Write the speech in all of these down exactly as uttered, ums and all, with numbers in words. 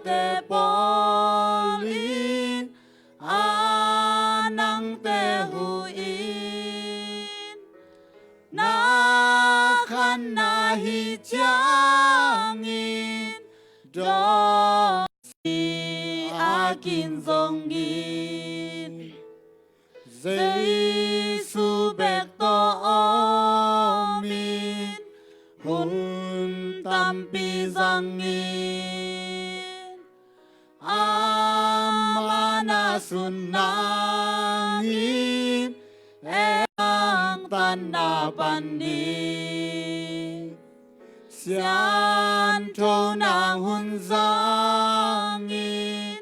te pawl in, a nangte hu in, na khanna hi ciangin dawng si a kin zongin, Jesu bek tawh om in, hun tampi zangin, ama na sun nangin, ei hong tanna panin, siangtho nang hun zangin,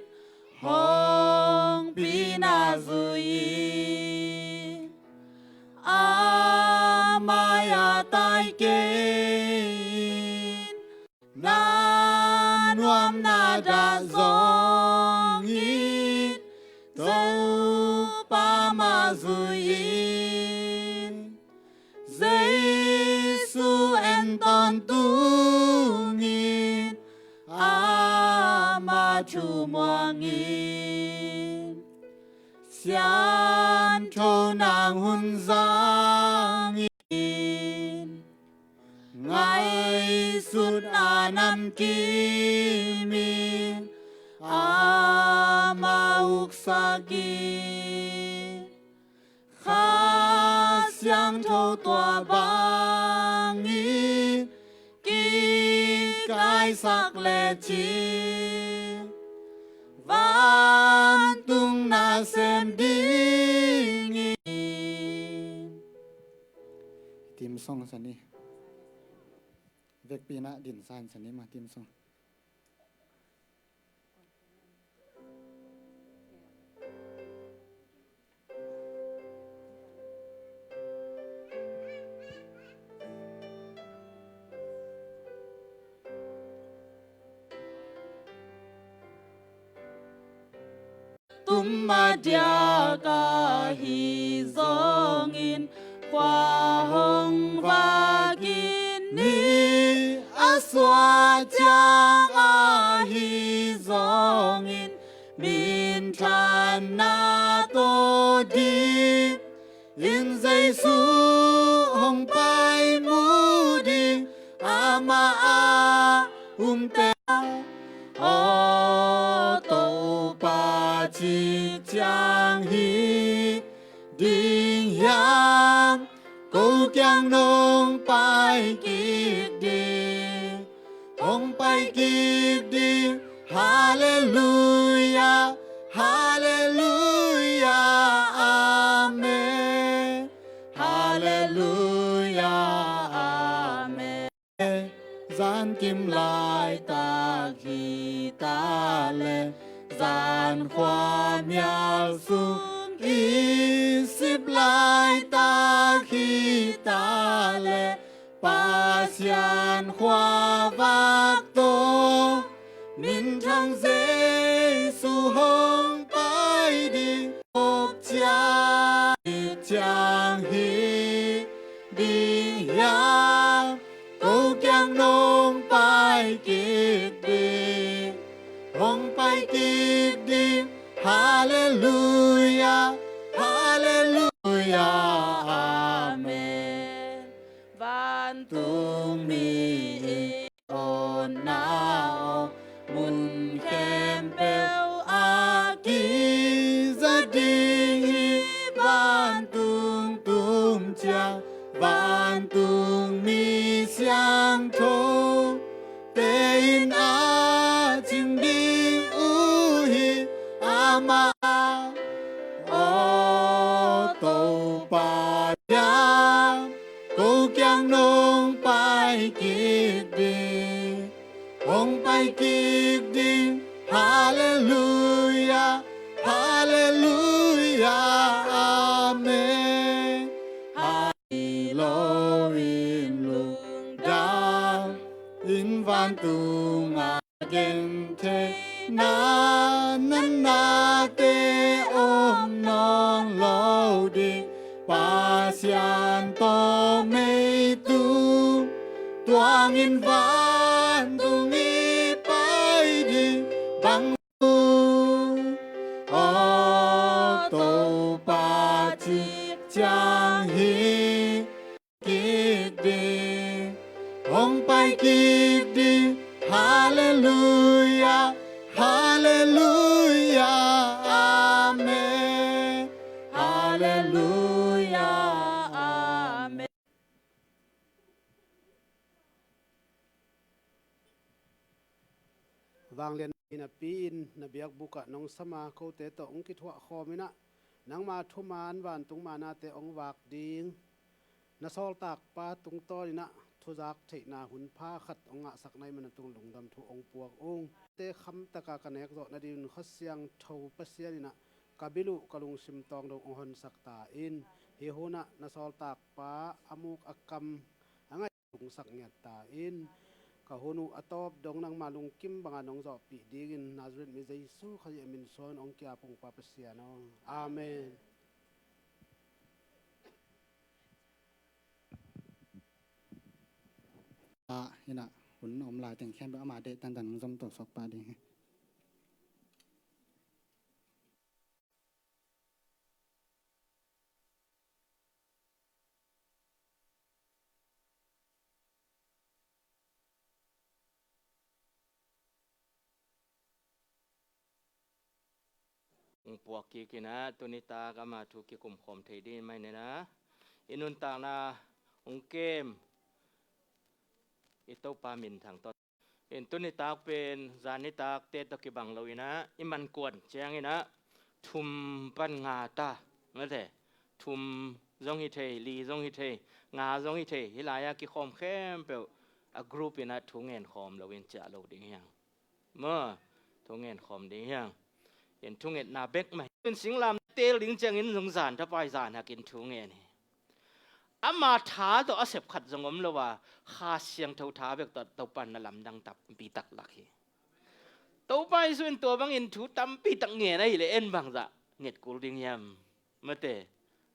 hong pina zui in, ama a tai kei in, na nuamna dah zongin, Topa mah zui in, Jesu en tawntungin, ama thu muangin, siangtho nang hun zangin, ngaihsutna nam kimin, ama uksak in, Kha Siangtho tua bangin kikaisak lecin, vantung nasem dingin. Theme song sa ni. Vekpi-in ah dinsan sa ni maw, theme song. Tum a diak ahi zongin, khua hong vak in ni a suak ciang ahi zongin, minthanna tawh dingin Jesu hong pai mu ding, amah a umte. Aw Topa, ci ciang hi ding hiam, ko kiang nong pai kik ding, hong pai kik ding. Halleluia, halleluia, amen. Halleluia, amen. Zankim laitak hi ta leh, zankhua mial sung i sip laitak hi ta leh, Pasian khua vak tawh minthang Jesu hong pai ding. Uk ciang, ciang hi ding hiam, ko kiang nong pai kik ding, hong pai kik ding. Halleluia, halleluia, amen. Vantung mi i awnna aw, mun khempeuh ah kiza ding hi. Vantung tum ciang, vantung mi siangtho te in a cing ding uh hi. Amah, aw Topa, ciang ko kiang nong pai kik ding, hong pai kik ding. Halleluia, halleluia, amen. Hilo in lungdam in, vantung a gentheihna, natnate om nawn lo ding. Pasian tawh mei tung, tuangin vantung i pai ding. Vanglian napi-in na biakbukah nong sama kote tawh hong kithuah khawm inah nangma thuman vantung manate hong vak ding, na sawltakpa tungtawn inah thuzak theihna hun pha khat hong ngahsak na hih man a tung lungdam thu hong puak ung. Te khamtaka ka nek zawh nadingin Kha Siangtho Pasian inah ka bil uh ka lungsim tawng dong hong honsak ta in. Hih hunah na sawltakpa a muk a kam a ngaih lungsak ngiat ta in. Ka hun uh a tawp dong nangma lungkim banga nong zawhpih dingin Nazareth mi Jesu Khazih a min suangin hong ki-ap ung Pa Pasian aw. Amen. Ah, inah hun a om lai teng khempeuh ama deih tantan hong zom to suak pah ding hi. Hong puak kik inah tuni tak ama thu kikum khawm thei ding mah inah i nuntakna hong kem i Topa minthang tawh. In tuni tak pen zan nitak te tawh kibang lo inah i man kuan ciang inah thum pan nga ta, mate, thum zong hi thei, li zong hi thei, nga zong hi thei, hih lai-a kikhawm khempeuh a group inah thu ngen khawm lo in ciah lo ding hiang. Maw, thu ngen khawm ding hiang. In thungetna bek mah hi. In singlam teel ding ciangin zong zan thapai zan hakin thu ngen hi. Ama tha tawh a sep khat zong om lo a, Kha Siangtho tha bek tawh Topa in na lamdang tampi tak lak hi. Topa Jesu in tua bangin thu tampi tak ngen ahih leh en bangzah nget kul ding hiam? Mate,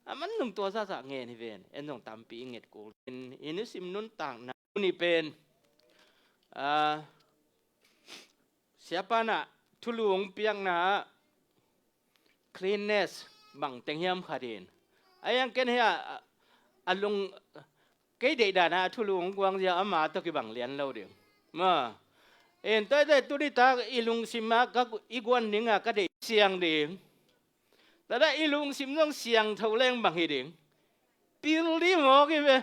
a man zong tua zahzah ngen hi ven, en zong tampi i nget kul. In, i nisim nuntakna nih pen, ah, Siapa in ah thulu hong piakna ah cleanness bang teng hiam khat in. A hiang ken hia, a, a lung, kei deih dan ah thulu hong guang zia ama tawh kibang lian lo ding. Ma. En, tua, tua, tuni tak i lungsim ah ka, i guan ding ah ka deih siang ding. Tada i lungsim zong siangtho leng bang hi ding. Pil dih mawk hi ve.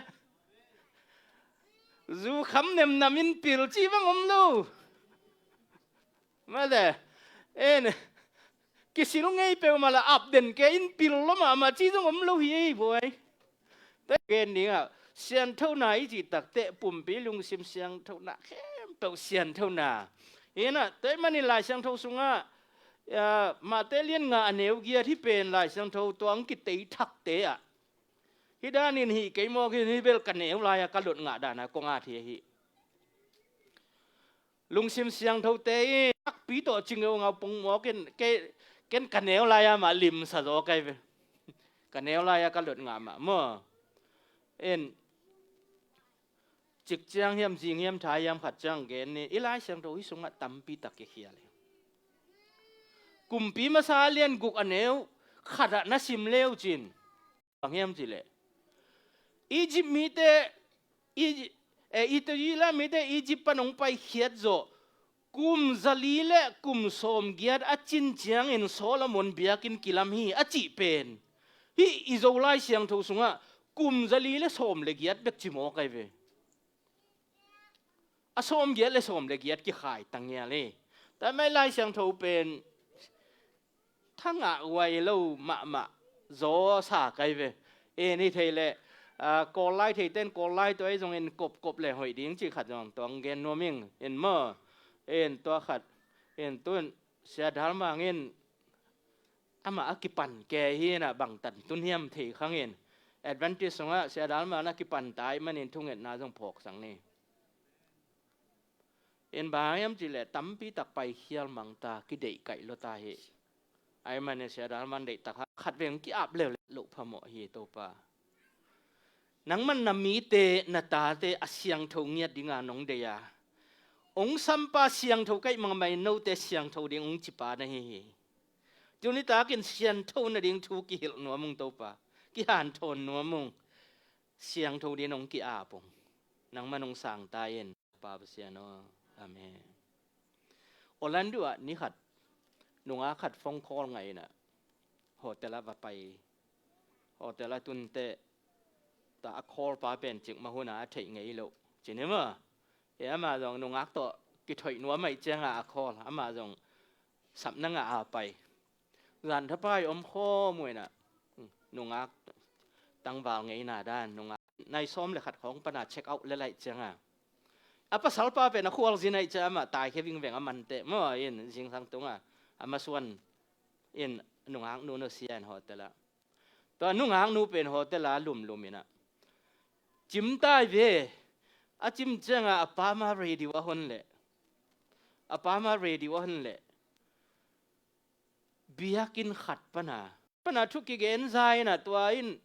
Zu kham nemnam in pil cih bang om lo. Mate. En. Kisil ngei peuhmah la ap den kei in pil lo mahmah cih zong om lo hi ei buai. Tua gen ding ah, sianthona i cih takteh pumpi lungsim sianthona khempeuh sianthona. Hi inah, tua ahih manin Lai Siangtho sungah, ah, Mate lian nga a neu giat hi pen Lai Siangtho tua hong kitei thakte ah. Hih danin hih kei mawk in hih bel ka neu lai-a ka lot ngah dana kong at hi ahi. Lungsim siangthote i takpi tawh ci ngeungau pong mawk in, kei, ken ka neu lai-a mah limsa zaw kai ve. Ka neu lai-a ka lot ngah mah maw. En, cik ciang hiam, zing hiam, tha hiam khat ciang gen ni, i Lai Siangtho hih sungah tampi tak kikhial hi. Kumpi masa lian guk a neu khat ah na sim leu cin. Bang hiam cih leh Egypt mite, Egy-, eh, Israel mite Egypt pan hong paikhiat zawh kum zali le kum sawmgiat a cin ciangin Solomon biakinn kilam hi a cih pen hih i Zolai Siangtho sungah kum zali le sawm le giat bek ci mawk ai ve. A sawmgiat le sawm le giat kikhai ta ngial hi. Tua mah i Lai Siangtho pen thangah uai lo mahmah zaw sa kai ve. En, hi thei leh, ah, Kawl lai theite in Kawl lai tua ei zongin kopkop le hoih ding cih khat zong tuang gen nuam ing. En maw. En, tua khat. En, tun Sia Dal Mang in amah a kipan kei hi inah bangtan tun hiam thei khang in. Adventist sungah Sia Dal Mang a kipan ta ahih manin thungetna zong phawk sang ni. En, bang hiam cih leh tampi tak paikhial mang ta, kideih kaih lo ta hi. Ahih manin Sia Dal Mang deih tak khat veng ki-ap leuleu loh phamawh hi Topa. Nangman na mite, na tate a siangtho ngiat dinga nong deih a, hong sampa siangtho kaih mangmah in note siangtho ding hong cipa na hi hi. Tuni takin siangtho nading thu kihilh nuam ung Topa. Kihanthawn nuam ung. Siangtho ding hong ki-ap ung. Nangman hong sang ta in. Pa Pasian aw. Amen. Orlando ah ni khat nungak khat phone call ngah inah hotel ah va pai. Hotel ah tunteh ta a call pa pen cikmah hunah a theih ngei loh. Ci ni maw. E, amah zong nungak tawh kithoih nuam ahih ciangah a call, amah zong sapna ngah a pai. Zan thapai om khawm uh inah, nungak tangval ngeina dan, nungak nai sawm le khat khawng pana check out le laih cianga, a pasalpa pen a khualzin ahih cianga amah taikhia vingveng a manteh maw in zingsang tunga a masuan in nungaknu nusia in hotel ah. Tua nungaknu pen hotel ah lumlum inah cimtai ve. A cim cianga a pama radio a hon leh, a pama radio a hon leh biakinn khat pana, pana thu kigen za inah tua in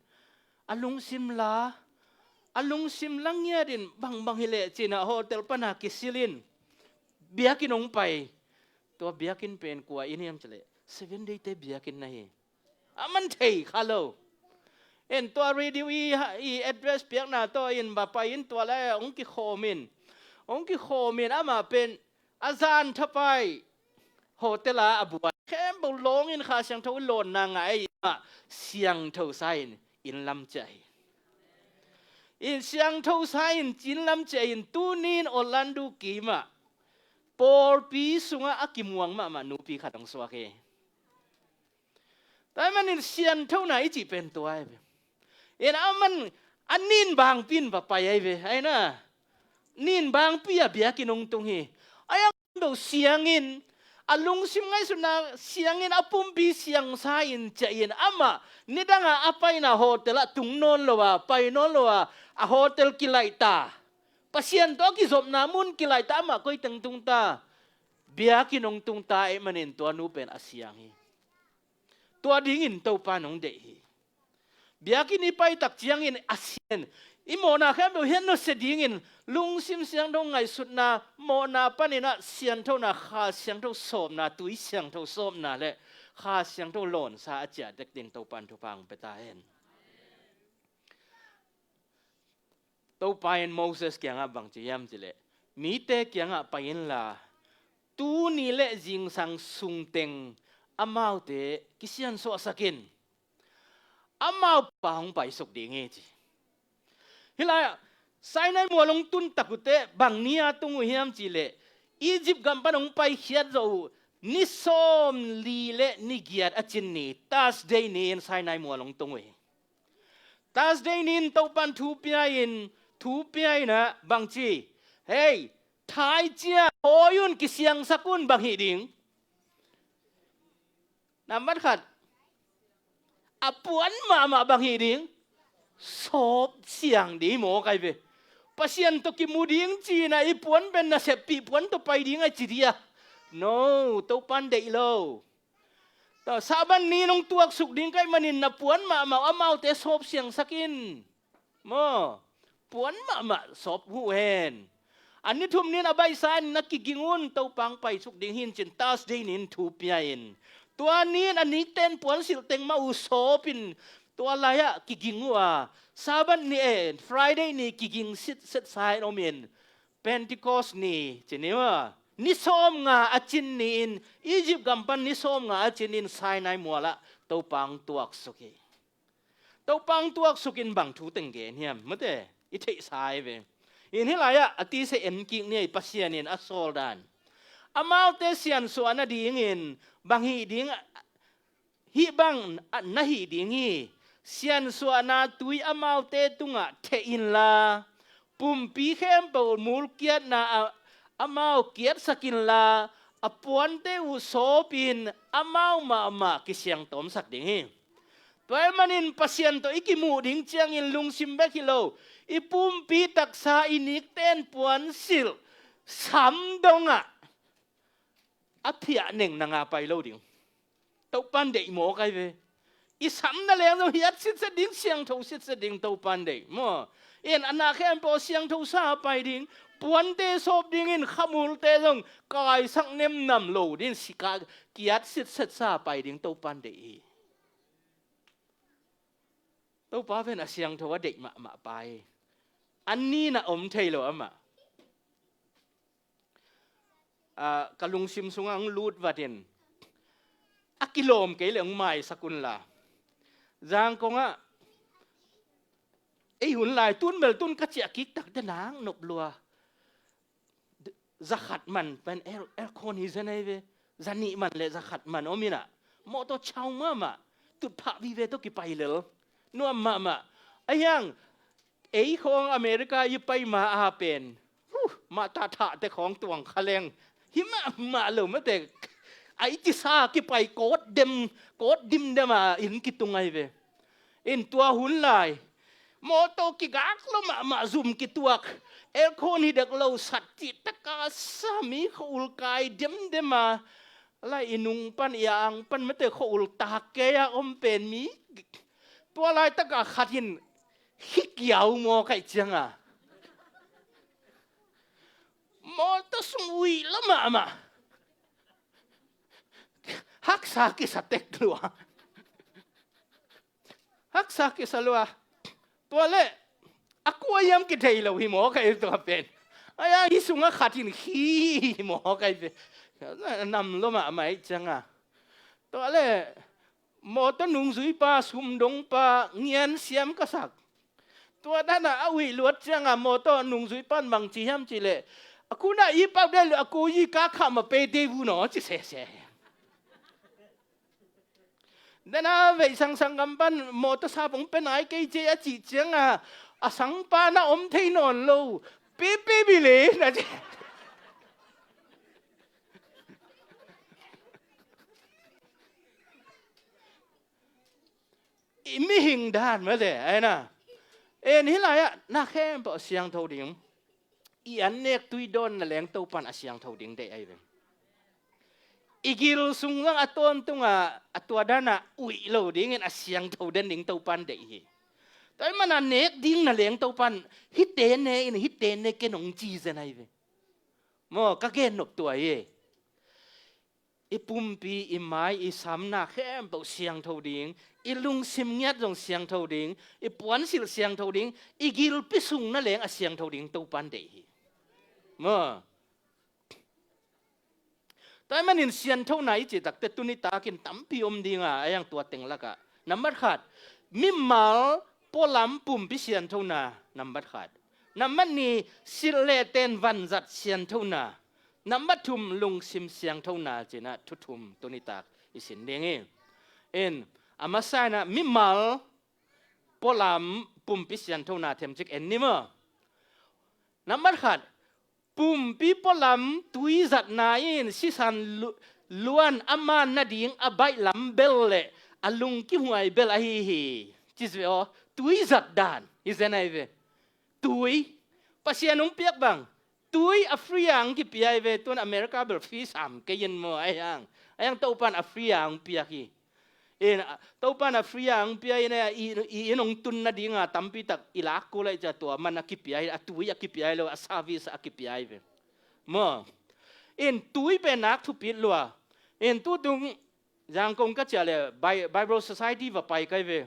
a lungsim la, a lungsim la ngiat in bangbang hileh cinah hotel pana kisil in biakinn hong pai. Tua biakinn pen kua inn hiam cileh Seven Day te biakinn na hi. A man thei kha lo. En tua radio i, i address piakna tawh in va pai in tua lai hong kikhawm in, hong kikhawm in amah pen a zan thapai hotel ah a buai khempeuh lawng in Kha Siangtho lawnna ngah ei mah siangtho sa in inn lam ciah hi. In siangtho sa in inn lam ciah in tuni in Orlando kimah pawlpi sungah a kimuang mahmah nupi khat hong suak hi. Tua ahih manin sianthona i cih pen tua ahi ve. In a man a nin bangpi in va pai ahi ve. Aina nin bangpi a biakinn hong tung hi. A yang do siangin a lungsim ngaihsutna siangin a pumpi siangsa in ciah in amah nidangah a paina hotel ah tung nawn lo a pai nawn lo a a hotel kilaihta. Pasian tawh a kizopna mun kilaihta amah koi teng tungta biakinn hong tungta ahih manin tua nu pen a siang hi. Tua dingin Topa in hong deih hi. Biakinn i paitak ciangin a sian i mawhna khempeuh hian nusia dingin lungsim siangtho ngaihsutna mawhna paninah sianthona Kha Siangtho sawpna tui siangtho sawpna le Kha Siangtho lawnsa a ciah dek ding Topa in thupha hong pia ta hen. Topa in Moses kiangah bang ci hiam cileh mite kiangah pai inla tuni le zingsang sungteng amaute kisiansuahsak in amau pa hong paisuk ding hi ci. Hilai Sinai mual hong tun tak uh teh bang ni-a tung uh hiam cileh Egypt gam pan hong paikhiat zawh uh ni sawm li le ni giat a cin ni Thursday ni in Sinai mual hong tung uh hi. Thursday ni in Topa in thu pia in thu pia inah bang ci, hei thaicia hawi un kisiangsak un bang hih ding. Nambat khat a puan mahmah bang hih ding. Sawp siang ding maw kai ve. Pasian tawh kimu ding cinah i puan pen na seppih puan tawh pai ding a ci dia. No, Topa in deih lo. Tua Sabbath ni nong tuaksuk ding kai manin na puan mahmah amaute sawp siangsak in. Maw puan mahmah sawp huh hen. A ni thum nin a baihsa in na kiging un Topa hong paisuk ding hin cin Thursday nin thu pia in tua nin a nikten puan silh teng mah uh sawp in tua lai-ah kiging uh a Sabbath ni en Friday ni kiging sitsetsa in om in Pentecost ni ci ni uh a ni sawm nga a cin ni in Egypt gam pan ni sawm nga a cin in Sinai mual ah Topa hong tuaksuk hi. Topa hong tuaksuk in bang thu teng gen hiam mate i theihsa hi ve. In hih lai-ah a tisa en kik ni a i Pasian in a sawl dan amaute siansuah nadingin bang hih ding hih bang na hih ding hi. Siansuahna tui amaute tungah theh inla pumpi khempeuh mulkiatna a amau kiatsak inla a puante uh sawpin amau mahmah kisiangtawmsak ding hi. Tua ahih manin Pasian tawh i kimuh ding ciangin lungsim bek hi lo i pumpi taksa i nikten puan silh sam dongah a phiah neng nanga pai lo ding. Topa in deih maw kai ve. I samna leng zong hiat sitset ding siangtho sitset ding Topa in deih maw. In a na khempeuh siangtho sa pai ding puante sawp dingin khamulte zong kaisak nemnam lo ding sika kiat sitset sa pai ding Topa in deih hi. Topa pen a siangtho a deih mahmah pa hi. An ni na om thei lo amah. Ka lungsim sungah hong lut vatin a kilawm kei le hong maisak unla Zangkongah ei hun lai tun bel tun ka ciah kik tak te nang nop lua. za khat man pen air, aircon hi zen ahi ve. Za nih man le za khat man om inah mawtaw chau mahmah, tutphah vive tawh kipai lel. Nuam mahmah. Ahiang ei khawng America i pai ma a pen, huh, mah tahthahte khawng tuang kha leng hi mahmah lo mate. Ai tisa kipai kawt dem, kawt dimdem a inn kitung ahi ve. In tua hun lai mawtaw kigak lo mahmah, zum kituak, aircon hi dek lo, sat cih taka sa mi khua-ul kai demdem a, lai i nung pan i ang pan mate khua-ul tak kei a om pen mi. Tua laitak a khat in hi kiau maw kaih cianga mawtaw sung uih lo mahmah. Haksa kisa tek lua. Haksa kisa lua. Tua le a kua hiam kithei lo hi maw kaih tua pen. Ahiang hi sungah khat in hi hi maw kaih pen. Nam lo mahmah ih cianga. Tua le mawtaw nungzuipa, sumdongpa ngian siam ka sak. Tua dana a uih luat cianga mawtaw nungzuipan bang ci hiam cih leh, a kunah i pau del a ku i ka khah ma pei dei vu naw ci sese. Dana veih sangsang gam pan mawtaw sap hong pe nai kei ci a cih cianga a sangpa na om thei nawn lo. Pipi bili na ci. I mihing dan mate aina. En hi lai-ah na khempeuh a siangtho ding. I an nek tui dawn na leng Topan a siangtho ding deih ahi veng. I gil sung zong a tawntunga a tua dana uih lo dingin a siangtho den ding Topan deih hi. Tua i mana nek ding na leng Topan hite ne in hite ne ken hong ci zen ahi ve. Maw ka gen nop tua hi. I pumpi, i mai, i samna khempeuh siangtho ding, i lungsim ngiat zong siangtho ding, i puansilh siangtho ding, i gilpi sung na leng a siangtho ding Topan deih hi. Maw. Tua ahih manin sianthona i cih takte tuni takin tampi om dinga, a hiang tua teng lakah. Nambat khat, mimal pualam pumpi sianthona, nambat khat. Nambat ni, silh le ten vanzat sianthona. Nambat thum, lungsim sianthona, cinah thu thum tuni tak i sin ding hi. In, a masa inah mimal pualam pumpi sianthona themcik en ni maw. Nambat khat, pumpi pualam tui zatna in sisan lu-, luan a man nading a baih lam bel le a lungkimhuai bel ahi hi. Ci ve aw, tui zat dan hi zen ahi ve. Tui, Pasian hong piak bang, tui a free a hong kipia hi ve, tuan America bel fee sam kei in maw, a hiang, a hiang Topan a free a hong piak hi. In, a, Topan a free a hong pia in, a, i, i inn hong tun nadinga tampitak i lak kul ahih ciah tua man a kipia hi, a tui a kipia hi lo, a service a kipia hi ve. Maw. In tui pen nak thupit lua. In tutung Zangkong ka ciah le Bi-, Bible Society va pai kai ve.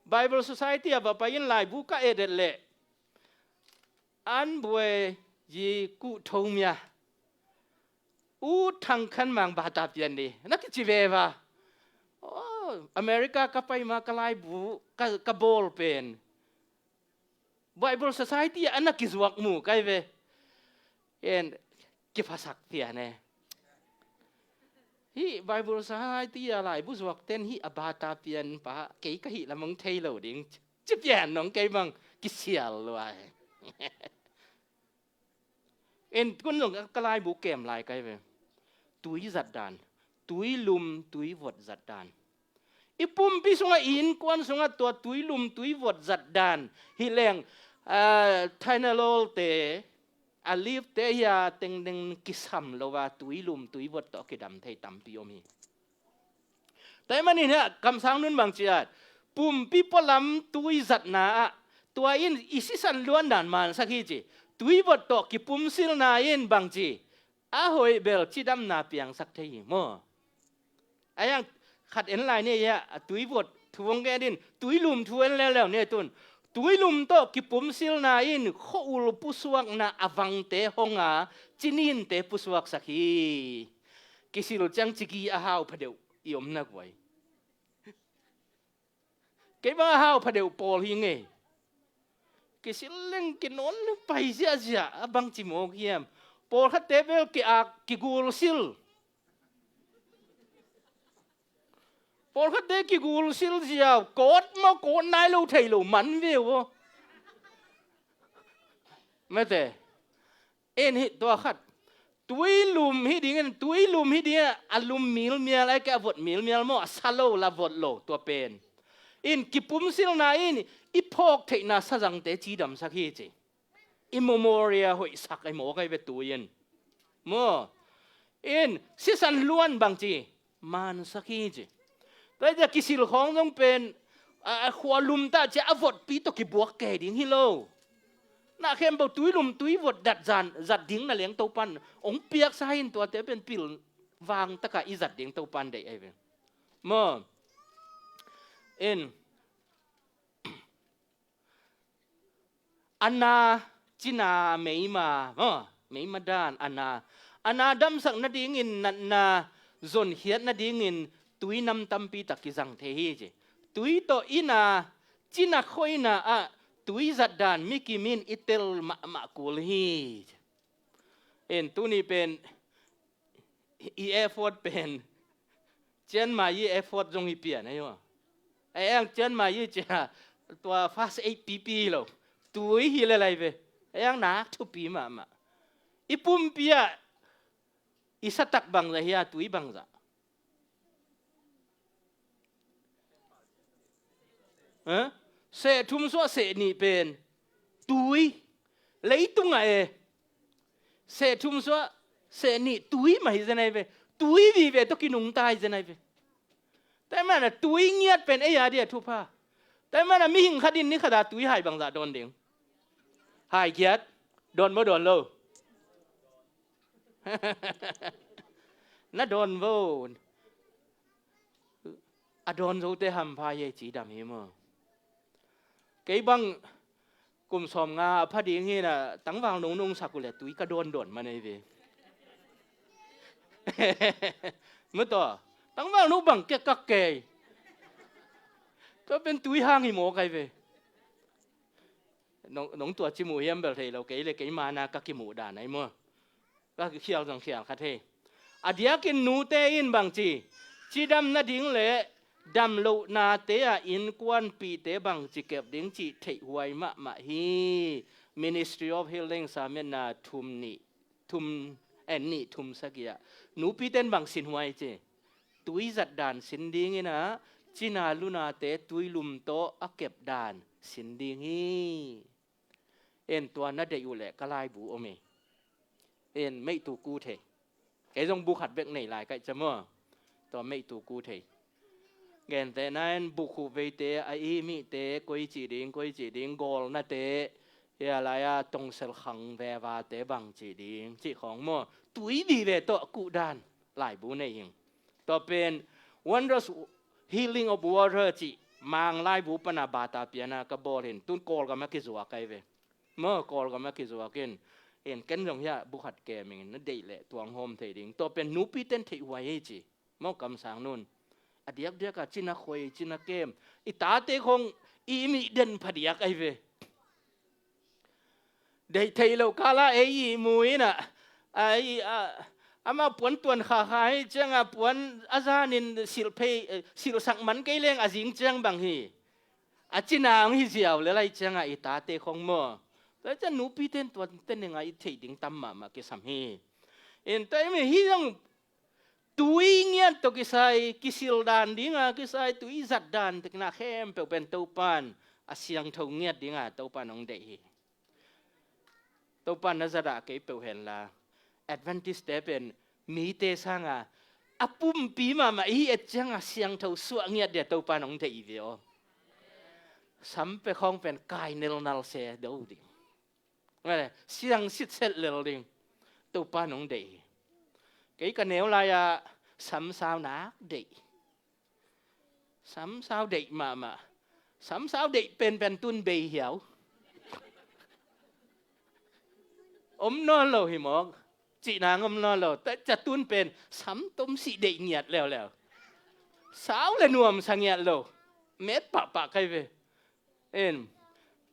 Bible Society a va pai in laibu ka et et leh, an buai yi kuh tho mia. U thang khan mang bata pian ni na kici ve va. Oh, America ka pai ma ka laibu ka, ka bawl pen Bible Society a na kizuak mu kai ve. En kiphasak pian e. Hih Bible Society a laibu zuak ten hih a bata pian pa kei ka hih lamang thei lo ding. Ci pian nong kei bang kisial lua e. En kun zong ka laibu kem lai kai ve. Tui zat dan, tui lum, tui vot zat dan. I pumpi sungah i innkuan sungah tua tui lum, tui vot zat dan. Hi leng, ah, Tylenol te, a leaf te hi a tengteng kisam lo a tui lum, tui vot tawh kidam thei tampi om hi. Tua ahih manin hiah kamsang nun bang ci-at pumpi pualam tui zatna ah tua in i sisan luandan mansak hi ci. Tui vot tawh kipumsilna in bang ci a hoih bel cidamna piangsak thei hi maw. A hiang khat en lai ni hiah a tui vot thu hong gen in tui lum thu en leuleu ni tun. Tui lum tawh kipumsilna in khua-ul pusuakna a vangte hong a cininte pusuaksak hi. Kisil ciang cigi a hau phadeuh i omna guai. Kei bang a hau phadeuh pawl hi ngei. Kisil leng kinawn pai ziahziah a bang ci mawk hiam. Pawlkhatte bel ki-ak kigulsil. Pawlkhatte kigulsil ziau, kawt maw kawt nai lo thei lo man ve uh aw. Mate, en hi tua khat. Tuilum hi dingin, tuilum hi dingin, a lum milmial, ai ke a vot milmial maw, a sa lo la vot lo, tua pen. In kipumsilna in, i phawk theihna sazangte cidamsak hi ci. I memorial hoihsak ai mawk ai ve tui in. Maw. In, sisan luan bang ci, mansak hi ci. Tua hi ciah kisil khawng zong pen, a, a khua lum ta ciah a votpi tawh kibuak kei ding hi lo. Na khempeuh tuilum tui vot dat zan, zat ding na leng Topan ong piaksa in tuate pen pil vang taka i zat ding Topan deih ai ve. Maw. In, a na, cina meima, maw, meima dan, a na. A na damsak nadingin natna zonkhiat nadingin tui nam tampi tak kizang thei hi ci. Tui tawh i na, cina khoina ah tui zat dan mikim in i tel mahmah kul hi ci. En, tuni pen i effort pen Chiang Mai i effort zong hi pian ahi uh. A eng Chiang Mai i cia tua first aid pipi lo. Tui hi le lai ve. A eng nak thupi mahmah. I pumpi ah i satak bangzah hi a, tui bangzah. Eh? Seh thum suah seh nih pen tui. Leitungah e. Seh thum suah seh nih tui mah hi zen ai ve. Tui vive tawh kinungta hi zen ai ve. Tua hi mana tui ngiat pen ei a dia thupha. Tua hi mana mihing khat in ni khat a tui hai bangzah dawn ding. Hai kiat. Dawn maw dawn lo. Na dawn vo. A dawn zote hampha hi ei cidam hi maw. Kei bang kum sawmnga a pha ding hi na tangval nungnung sak uh le tui ka dawndawn man ei ve. Mataw, tangval nung bang kek kak kei. Tua pen tui hang hi mawk ai ve. Nong, nong tua ci muh hiam bel thei lo, kei le kei mana ka kimuh dan ai maw. Ka khial zong khial khat hei. A diakin nute in bangci cidam nading le damlohnate ah innkuanpihte bangci kep ding cih theihhuai mahmah hi. Ministry of Healing sametna thum nih thum, eh, nih thum sagih ah nupite in bang sinhuai ci. Tui zat dan sin dingin ah cina lunate tuilum tawh a kep dan sin ding hi. En, tua na deih uh leh ka laibu om hi. En, meihtu ku thei. Kei zong bu khat bek nei lai kaih ca maw. Tua meihtu ku thei. Gentehna in bu khuh veite a i mihte koi cih ding, koi cih ding, gawlnate, hia lai-a tongsel khang vevate bang cih ding cih khawng maw. Tui vive tawh kuh dan laibu nei hing. Tua pen Wondrous Healing of Water cih Mang laibu pana bata piana ka bawl hin tun Kawlgam a kizuak ai ve. Maw, Kawlgam a kizuak in, en, ken zong hiah bu khat kem in na deih leh tuang hawm thei ding. Tua pen nupiten theihhuai hi ci. Maw, kamsang nun. A diakdiak a cina khoi, cina kem. I tate khong i mih den phadiak ai ve. Deih thei lo kala ei i mu in ah, a, i, a, ama puan tuan khakha hi cianga puan a zanin silh phei, eh, silhsak man kei leng a zing ciang bang hi. A cina ang hi ziau le lai cianga i tate khong maw. Tua cian nupiten tuan tenenga i theih ding tam mahmah kisam hi. In tua imi hi zong tui ngiat tawh kisai, kisil dan dinga kisai, tui zat dan tekna khempeuh pen Topan a siangtho ngiat dinga Topan hong deih hi. Topan na zat ah kei peuh henla Adventist-te pen mite sanga a pumpi mahmah i et cianga siangtho suah ngiat dia Topan hong deih ve aw. Sampe khawng pen kai nelnal se do ding. Siang sitset lel ding. Topa nong deih hi. Kei ka neu lai-ah samsau nak deih. Samsau deih mahmah. Samsau deih penpen tun bei hiau. Om nawn lo hi mawk. Cihnang om nawn lo. Ca tun pen samtom sih deih ngiat leuleu. Sau le nuamsa ngiat lo. Met pahpah kai ve. En.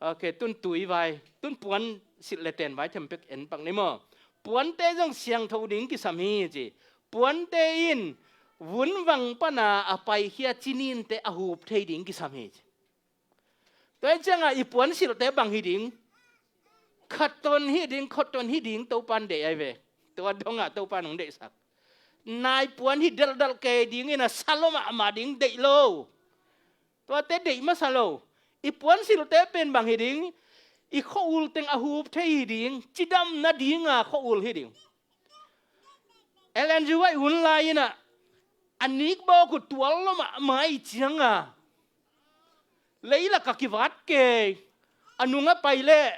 Ok, tun tui vai, tun puan silh le ten vai thempek en pak ni maw. Puante zong siangtho ding kisam hi ci. Puante in vunvang pana a paikhia cininte a hup thei ding kisam hi ci. Tua hi ciangah i puansilhte bang hi ding? Khaton hi ding, khaton hi ding Topan deih ai ve. Tua dongah Topan hong deihsak. Nai puan hi delhdalh kei dingin a sa lo mahmah ding deih lo. Tuate deih masa lo. I puansilhte pen bang hi ding? I khua-ul teng a hup thei hi ding. Cidam nadinga khua-ul hi ding. Ellen G. White hun lai-inah a nikbawk uh tual lo mahmah i cianga leilak a kivat kei. A nungah pai leh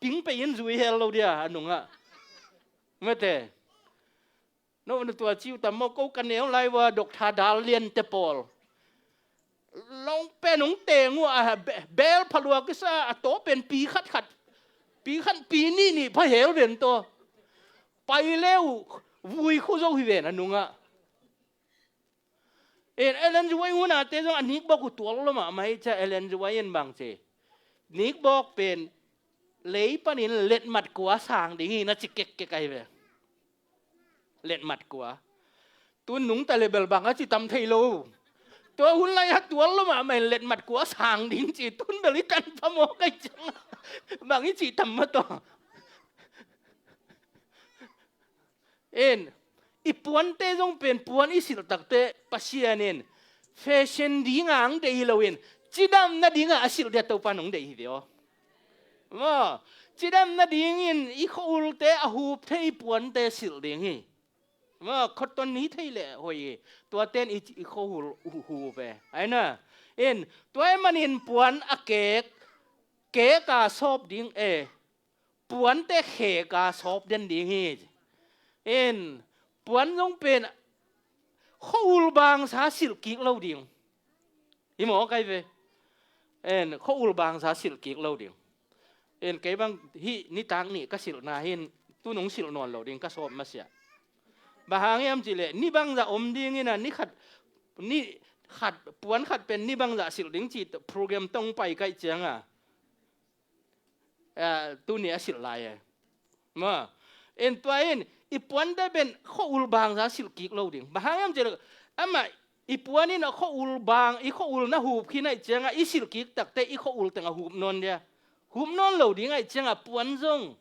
ping pei in zui hel lo dia a nungah. Mate. No na tua ciu tam maw, ko ka neu lai ua Doctor Dal Lian te pawl. Long pen hong teng uh a be-, bel phalua kisa a taw pen pi khat khat. Pi khat pi nih nih pha hel ven taw. Pai leu vui khu zo hi ven a nungah. En Ellen G. White hunate zong a nikbawk uh tual lo mahmah hi cia Ellen G. White in bang ci. Nikbawk pen lei panin letmat kua sang ding hi na ci kekkek ahi ve. Letmat kua. Tun nungta le bel bang a ci tam thei lo. Tua hun lai a tual lo mahmah in letmat kua sang ding ci tun bel i tan phamawh kai ciang. Bang i ci tam mah taw. En, i puante zong pen puan i silh takte Pasian in fashion dinga ang deih hi loin cidam nadinga a silh dia Topan hong deih hi ve aw. Maw, cidam nadingin i khua-ulte a hup thei puante silh ding hi. Maw, cotton hi thei leh hoih hi. Tuaten i, i khua-ul uh hup e. Aina, en, tua ahih manin puan a kek, kek a sawp ding e. Puante khek a sawp den ding hi. En, puan zong pen khua-ul bangsa silh kik lo ding. Hi maw kai ve. En, khua-ul bangsa silh kik lo ding. En, kei bang hih nitak nih ka silhna hin tu nung silh nawn lo ding ka sawp masiah. Bang hang hiam cih leh ni bangzah om ding ina ni khat, ni khat, puan khat pen ni bangzah silh ding cih program tong pai kaih cianga. Ah, tuni a silh lai e. Maw, en tua in i puante pen khua-ul bangsa silh kik lo ding. Bang hang hiam cih leh amah i puan in a khua-ul bang, i khua-ul na hup khin ahih cianga i silh kik takte i khua-ul teng a hup nawn dia. Hup nawn lo ding ahih cianga puan zong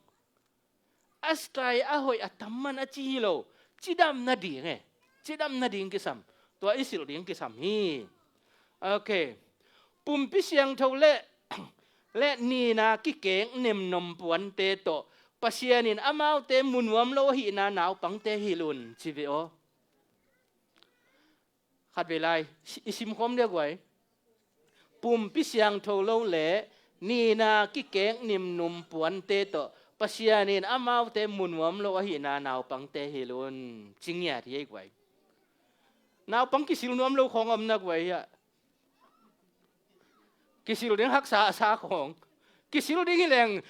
a style a hoih a tam man a ci hi lo. Cidam nading e. Cidam nading kisam. Tua i silh ding kisam hi. Ok. Pumpi siangtho le, le nina kikek nemnom puante tawh Pasian in amaute mu nuam lo ahihna naupangte hilh un ci ve aw. Khatvei lai i simkhawm dia guai. Pumpi siangtho lo le nina kikek nemnom puante tawh Pasian in amaute mu nuam lo ahihna naupangte hilh un ci ngiat hi ei guai. Naupang kisil nuam lo khawng om na guai hiah. Kisil ding haksa a sa khawng. Kisil ding hi leng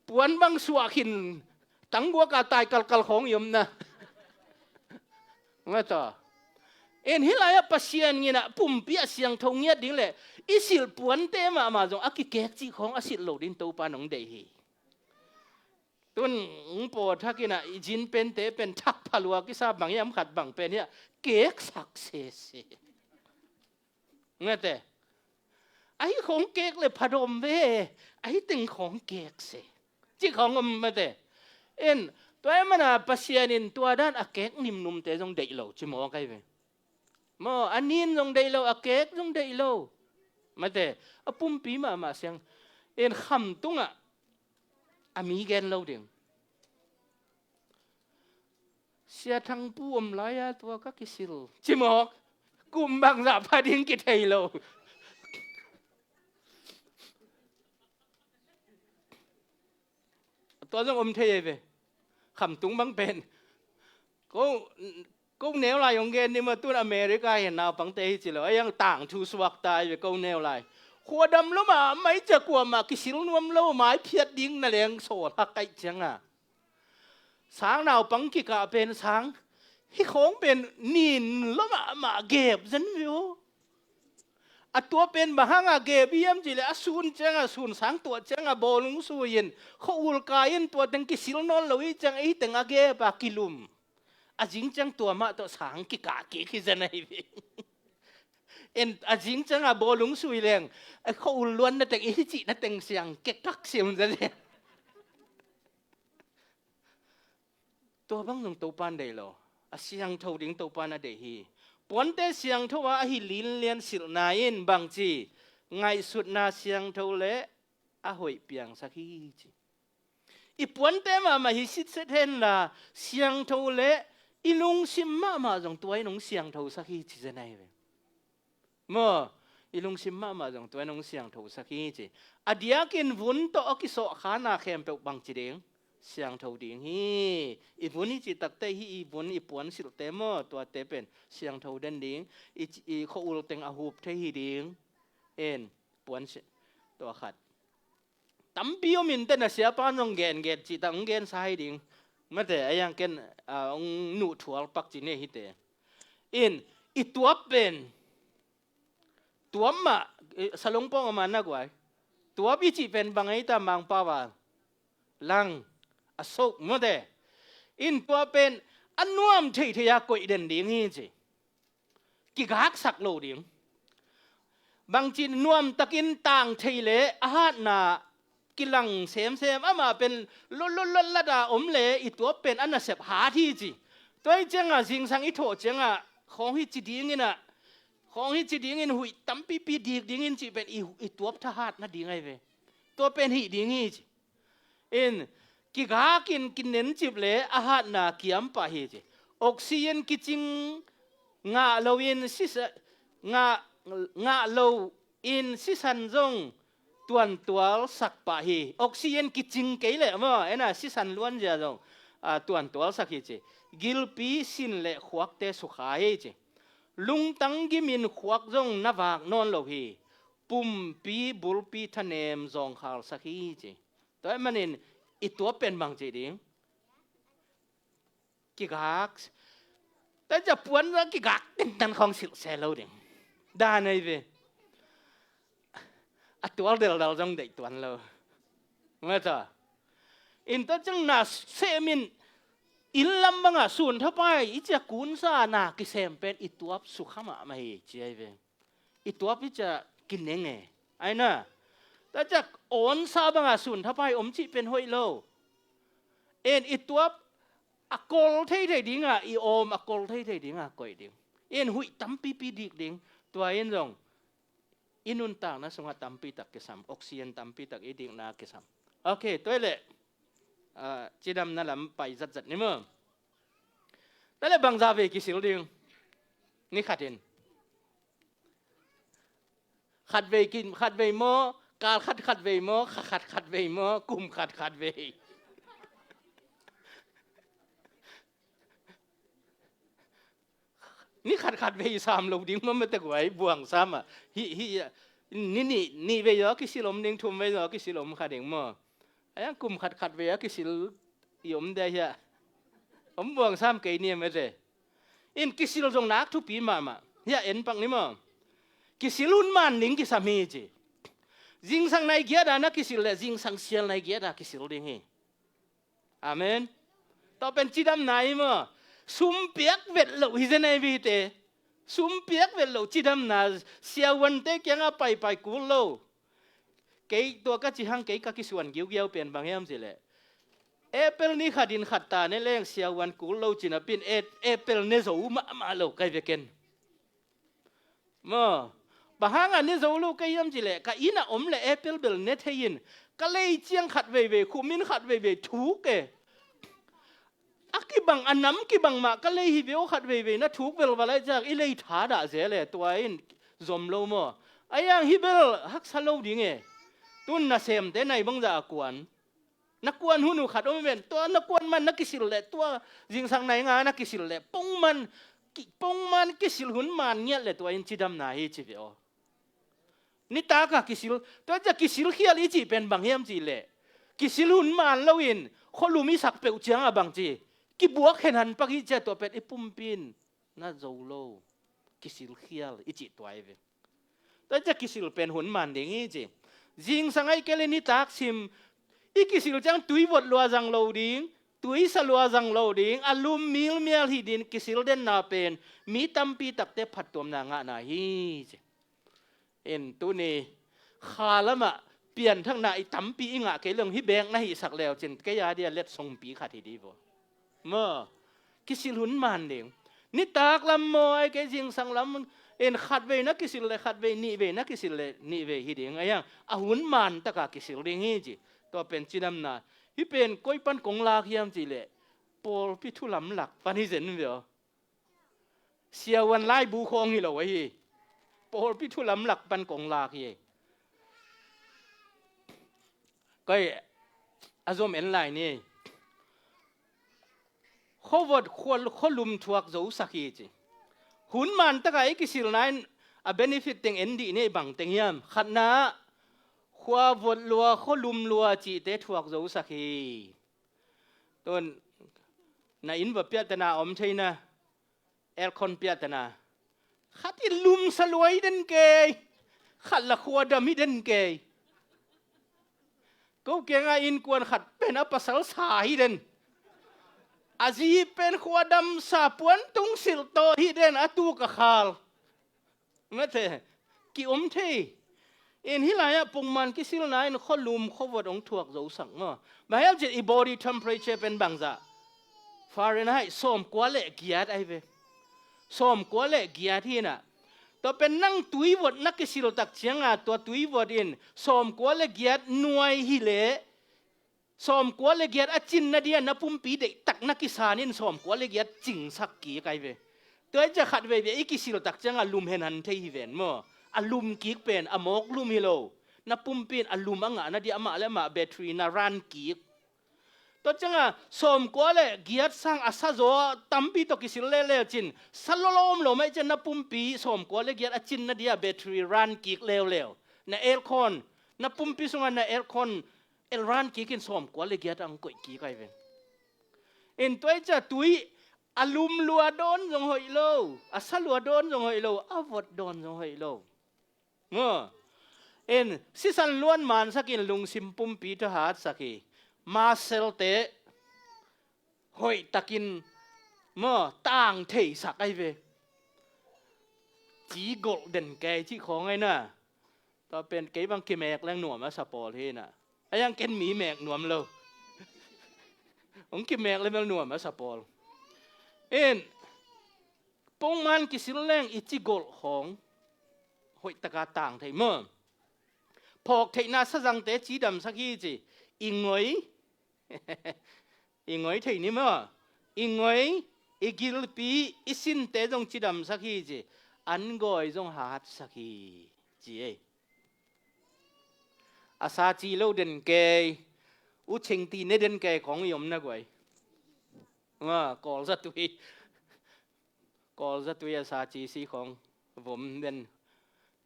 puan bang suah khin tangguak a tai kalkal khawng i om na. Nga ta. En hih lai-ah Pasian nginah pumpi a siangtho ngiat ding le i silh puante mahmah zong a kikek cih khawng a silh lo ding Topa nong deih hi. Tun hong pawt hakinah i zin pente pen thak phalua kisa bang hiam khat bang pen hiah keksak sese. Ngate. Ahi khawng kek le phadawm ve. Ahi teng khawng kek se. Ci khawng om mate. En, tua e mana Pasian in tua dan a kek nimnumte zong deih lo ci maw kai ve. Maw, a nin zong deih lo, a kek zong deih lo. Mate, a pumpi mahmah siang. En kham tungah a mi gen lo ding. Sia Thangpu om lai-a tua ka kisil. Cimawk. Kum bangzah pha ding kithei lo. Tua zong om thei ei ve. Khamtung bang pen. Ko, ko neu lai hong gen ni ma tun America hi naupangte hi ci lo. A yang tangthu suak ta ei ve ko neu lai. Khuadam lo mah mai cia kuamah kisil nuam lo mai phiat ding na leng sawl hak kaih cianga. Sang naupang kikah pen sang hih khawng pen nin lua mahmah gep zen ve aw. A tua pen bang hanga gep hiam cih leh a sun cianga, sun sang tuah cianga bawlung sui-in, khua-ul kai-in tua teng kisil nawn lo hi ciang ei teng a gep a kilum. A zing ciang tua mah tawh sang kikah kik hi zen ahi ve. En, a zing cianga bawlung sui leng, a khua-ul luanna teng, i hi cihna teng siang kekak sim zen hi. Tua bang zong Topan deih lo. A siangtho ding Topan a deih hi. Puante siangtho a ahi linlian silhna in bangci ngaihsutna siangtho le a hoih piangsak hi ci. I puante mahmah hi sitset henla, siangtho le i lungsim mahmah zong tua in hong siangthosak hi ci zen ahi ve. Maw, i lungsim mahmah zong tua in hong siangthosak hi ci. A diakin vun tawh a kisawhkhana khempeuh bangci ding, siangtho ding hi. I vun i cih takte hi, i vun i puan silhte maw, tuate pen siangtho den ding. I, i khua-ul teng a hup thei hi ding. En, puan si, tua khat. Tampi om in teh na siapa zong gen gen cih tak hong gensa hi ding. Mate, a yang ken, a, hong nuhthual pak ci ne hi te. In, i tuap pen, tuap mah, eh, salong pawng a man na guai. Tuap i cih pen bang ei ta Mangpau a lang, a sok mate. In tua pen a nuam theithei a koih den ding hi ci. Kigaksak lo ding. Bangci nuamtakin tang thei le a hatna kilang semsem, amah pen lotlotlotlat a om le i tuap pen a nasep hat hi ci. Tua hi cianga zingsang i thawh cianga khawng hi ci dingin a, khawng hi ci dingin huih tampipi dik dingin cih pen i, i tuap thahat nading ahi ve. Tua pen hih ding hi ci. In, kigakin kinencip le a hatna kiam pah hi ci. Oxygen kicing ngah loin sisa, ngah, ngah loin sisan zong tuantual sak pah hi. Oxygen kicing kei leh maw, ena sisan luanzia zong, a, tuantual sak hi ci. Gilpi sin le khuakte sukha hi ci. Lungtang gimin khuak zong na vak nawn lo hi. Pumpi bulpi thanem zawngkhal sak hi ci. Tua ahih manin i tuap pen bang ci ding? Kigak. Tua ciang puan zong kigak tintan khawng silh se lo ding. Dan ahi ve. A tual deldal zong deih tuan lo. Mata. In tua ciang na semin inn lam banga sun thapai i cia kunsa na kisem pen i tuap sukha mahmah hi ci ahi ve. I tuap i cia kineng e. Aina. Tua ciang awnsa banga sun thapai om cih pen hoih lo. En i tuap a kol theithei dinga, i awm a kol theithei dinga koih ding. En huih tampipi dik ding. Tua in zong i nuntakna sungah tampitak kisam, oxygen tampitak i dikna kisam. Ok, tua hi leh, ah, cidamna lam pai zatzat ni maw. Tua leh bangza vei kisil ding? Ni khatin. Khatvei kin, khatvei maw, kal khat khatvei maw, kha khat khatvei maw, kum khat khatvei. Ni khat khatvei sam lo ding maw, mate guai buang sam a. Hi, hi, ni, ni, ni vei zaw kisil om ding, thum vei zaw kisil om kha ding maw. Ayang kum khat khatvei a kisil i om dia hia. Om buang sam kei ni mate. In kisil zong nak thupi mahmah. Hia en pak ni maw. Kisil hun man ding kisam hi ci. Zingsang nai giat a na kisil le, zingsang sial nai giat a kisil ding hi. Amen. Tua pen cidamna hi maw. Sum piak vet lo hi zen ahi ve te. Sum piak vet lo cidamna, siavuante kianga paipai kul lo. Kei tua ka ci hang kei ka kisuan giugiau pen bang hiam cih leh. April ni khatin khat ta ne leng siavuan kul lo ci napin April ne zo mahmah lo kai ve ken. Maw, bang hanga ne zo lo ka hiam cih leh, ka inn a om le April bel ne thei in, ka lei ciang khat veivei, khum in khat veivei thuk e. A kibang, a nam kibang mah ka lei hi ve aw, khat veivei na thuk velval ai ciang, i lei thadah zel e, tua in zom lo maw. A yang hi bel haksa lo ding e. Tun nasemte nai bangzah a kuan. Na kuan hun uh khat om ven, tua na kuan man na kisil leh, tua zingsang nai nga na kisil leh, pongman, ki, pongman kisil hun man ngiat leh tua in cidamna hi ci ve aw. Nitaka kisil, tua cia kisil khial i cih pen bang hiam cih leh. Kisil hun man loin, khualum i sak peuh cianga bang ci. Kibuak henhan pak i cia tua pen i pumpi in na zo lo. Kisil khial i cih tua hi ve. Tua ciang kisil pen hun man ding hi ci. Zingsang ahih kei leh nitak sim i kisil ciang tui vot lua zang lo ding, tui sa lua zang lo ding, a lum milmial hi ding, kisil denna pen mi tampi takte phattuamna ngahna hi ci. In tuni kha lamah pianthakna i tampi i ngah kei leng hih bek na hihsak leu cin kei a dia letsongpi khat hi ding vaw. Maw, kisil hun man ding. Nitak lam maw, ahih kei zingsang lam in khatvei na kisil leh khatvei, nihvei na kisil leh nihvei hi ding. A hiang a hun man taka kisil ding hi ci. Tua pen cidamna. Hih pen koi pan kong lak hiam cih leh pawlpi thu lamlak pan hi zen ve aw. Siavuan laibu khawng hi lo ahi. Pawlpi thu lamlak pan kong lak hi. Koi a zom en lai ni. Khuavot khua, khualum thuak zosak hi ci. Hun man taka i kisilna in a benefit teng en dih ni, bang teng hiam? Khatna, khuavot lua, khualum lua cihte thuak zosak hi. Tun na inn va piahtana om theina, aircon piahtana. Khat in lumsa lua hi den kei. Khat la khuadam hi den kei. Ko kianga innkuan khat pen a pasal sa hi den. A zi pen khuadamsa puan tung silh tawh hi den, a tuk a khal. Mate, ki-om thei. In hih lai-ah pongman kisilna in khualum khuavot hong thuak zosak maw? Bang hiam cih i body temperature pen bangzah? Fahrenheit sawmkua le giat ahi ve. Sawmkua le giat hi na. Tua pen nang tuivot na kisil tak cianga tua tuivot in sawmkua le giat nuai hi leh sawmkua le giat a cinna dia na pumpi deihtak na kisan in sawmkua le giat cingsak kik ahi ve. Tua hi ciah khat veivei i kisil tak cianga lum henhan thei hi ven maw? A lum kik pen a mawk lum hi lo. Na pumpi in a lum a ngahna dia amah le amah battery na ran kik. Tua cianga sawmkua le giat sang a sa zaw tampi tawh kisil leuleu cin sa lawlawm lo mah i ciah na pumpi sawmkua le giat a cinna dia battery ran kik leuleu. Na aircon, na pumpi sunga na aircon el ran kikin sawmkua le giat ang koih kik ahi ven. In tua hi ciah tui a lum lua dawn zong hoih lo, a sa lua dawn zong hoih lo, a vot dawn zong hoih lo. Maw? In sisan luan mansakin lungsim pumpi tawh hatsak hi. Maselte hoihtakin maw tang theisak ahi ve. Ci golh den kei cih khawng ahi na. Tua pen kei bang kimek leng nuam a sa pawl hi na. A yang ken mi mek nuam lo. Hong kimek le bel nuam a sa pawl. In pongman kisil leng i ci golh khawng hoihtaka tang thei maw? Phawk theihna sazangte cidamsak hi ci. I ngoi i ngoi thei ni maw? I ngoi, i gilpi, i sinte zong cidamsak hi ci. An gawi zong hatsak hi ci ei. A sa ci lo den kei. U chengti ne den kei khawng i om na guai. Nga, Kawl zatui. Kawl zatui a sa ci si khawng vom den.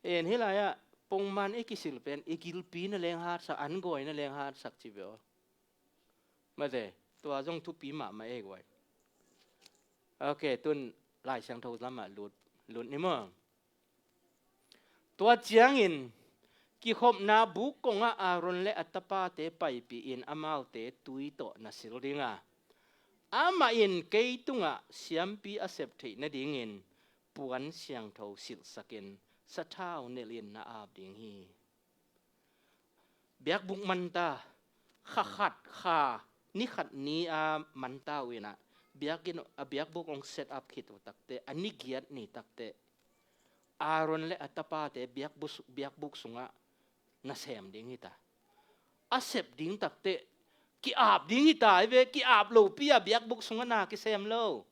En hih lai-ah pongman i kisil pen i gilpi na leng hatsak, an gawi na leng hatsak ci beo. Mate, tua zong thupi mahmah ei guai. Ok, tun Lai Siangtho lamah lut, lut ni maw? Tua ciangin kikhopna buk kongah Aaron le a tapate paipih in amaute tui tawh na sil dinga, amah in kei tungah siampi a sep theih nadingin puan siangtho silhsakin sathau nelhin na ap ding hi. Biakbuk manta, kha khat, kha ni khat ni a manta uh inah, biakinn, a biakbuk hong set up khit uh takte, a ni giat ni takte, Aaron le a tapate biakbuk, biakbuk sungah nasem ding hita. A sep ding takte, ki-ap ding hita, hi ve, ki-ap lopi a biakbuk sungah na kisem lo.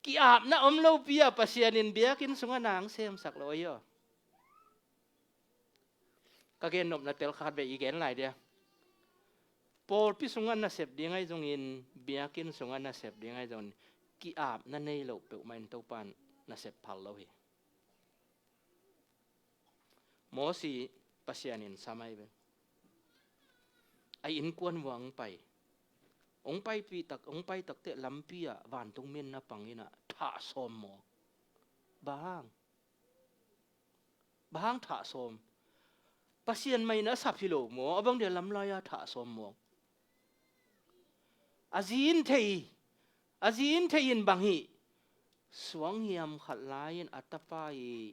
Ki-apna om lopi a Pasian in biakinn sungah nang semsak lo ahi aw. Ka gennopna tel khat ve i gen lai dia. Pawlpi sungah nasep ding ahi zongin, biakinn sungah nasep ding ahi zongin, ki-apna nei lo peuhmah in Topa in nasep phal lo hi. Mosi Pasian in sam ahi ve. A innkuan vua hong pai. Hong paipi tak, hong pai takte lampi ah vantung min na pang inah thah sawm maw. Bang? Bang hang thah sawm? Pasian mah in a sap hi lo maw? A bang dia lamlai-a thah sawm maw? A zi in thei, a zi in thei in bang hi? Suanghiam khat lai-in a tapa i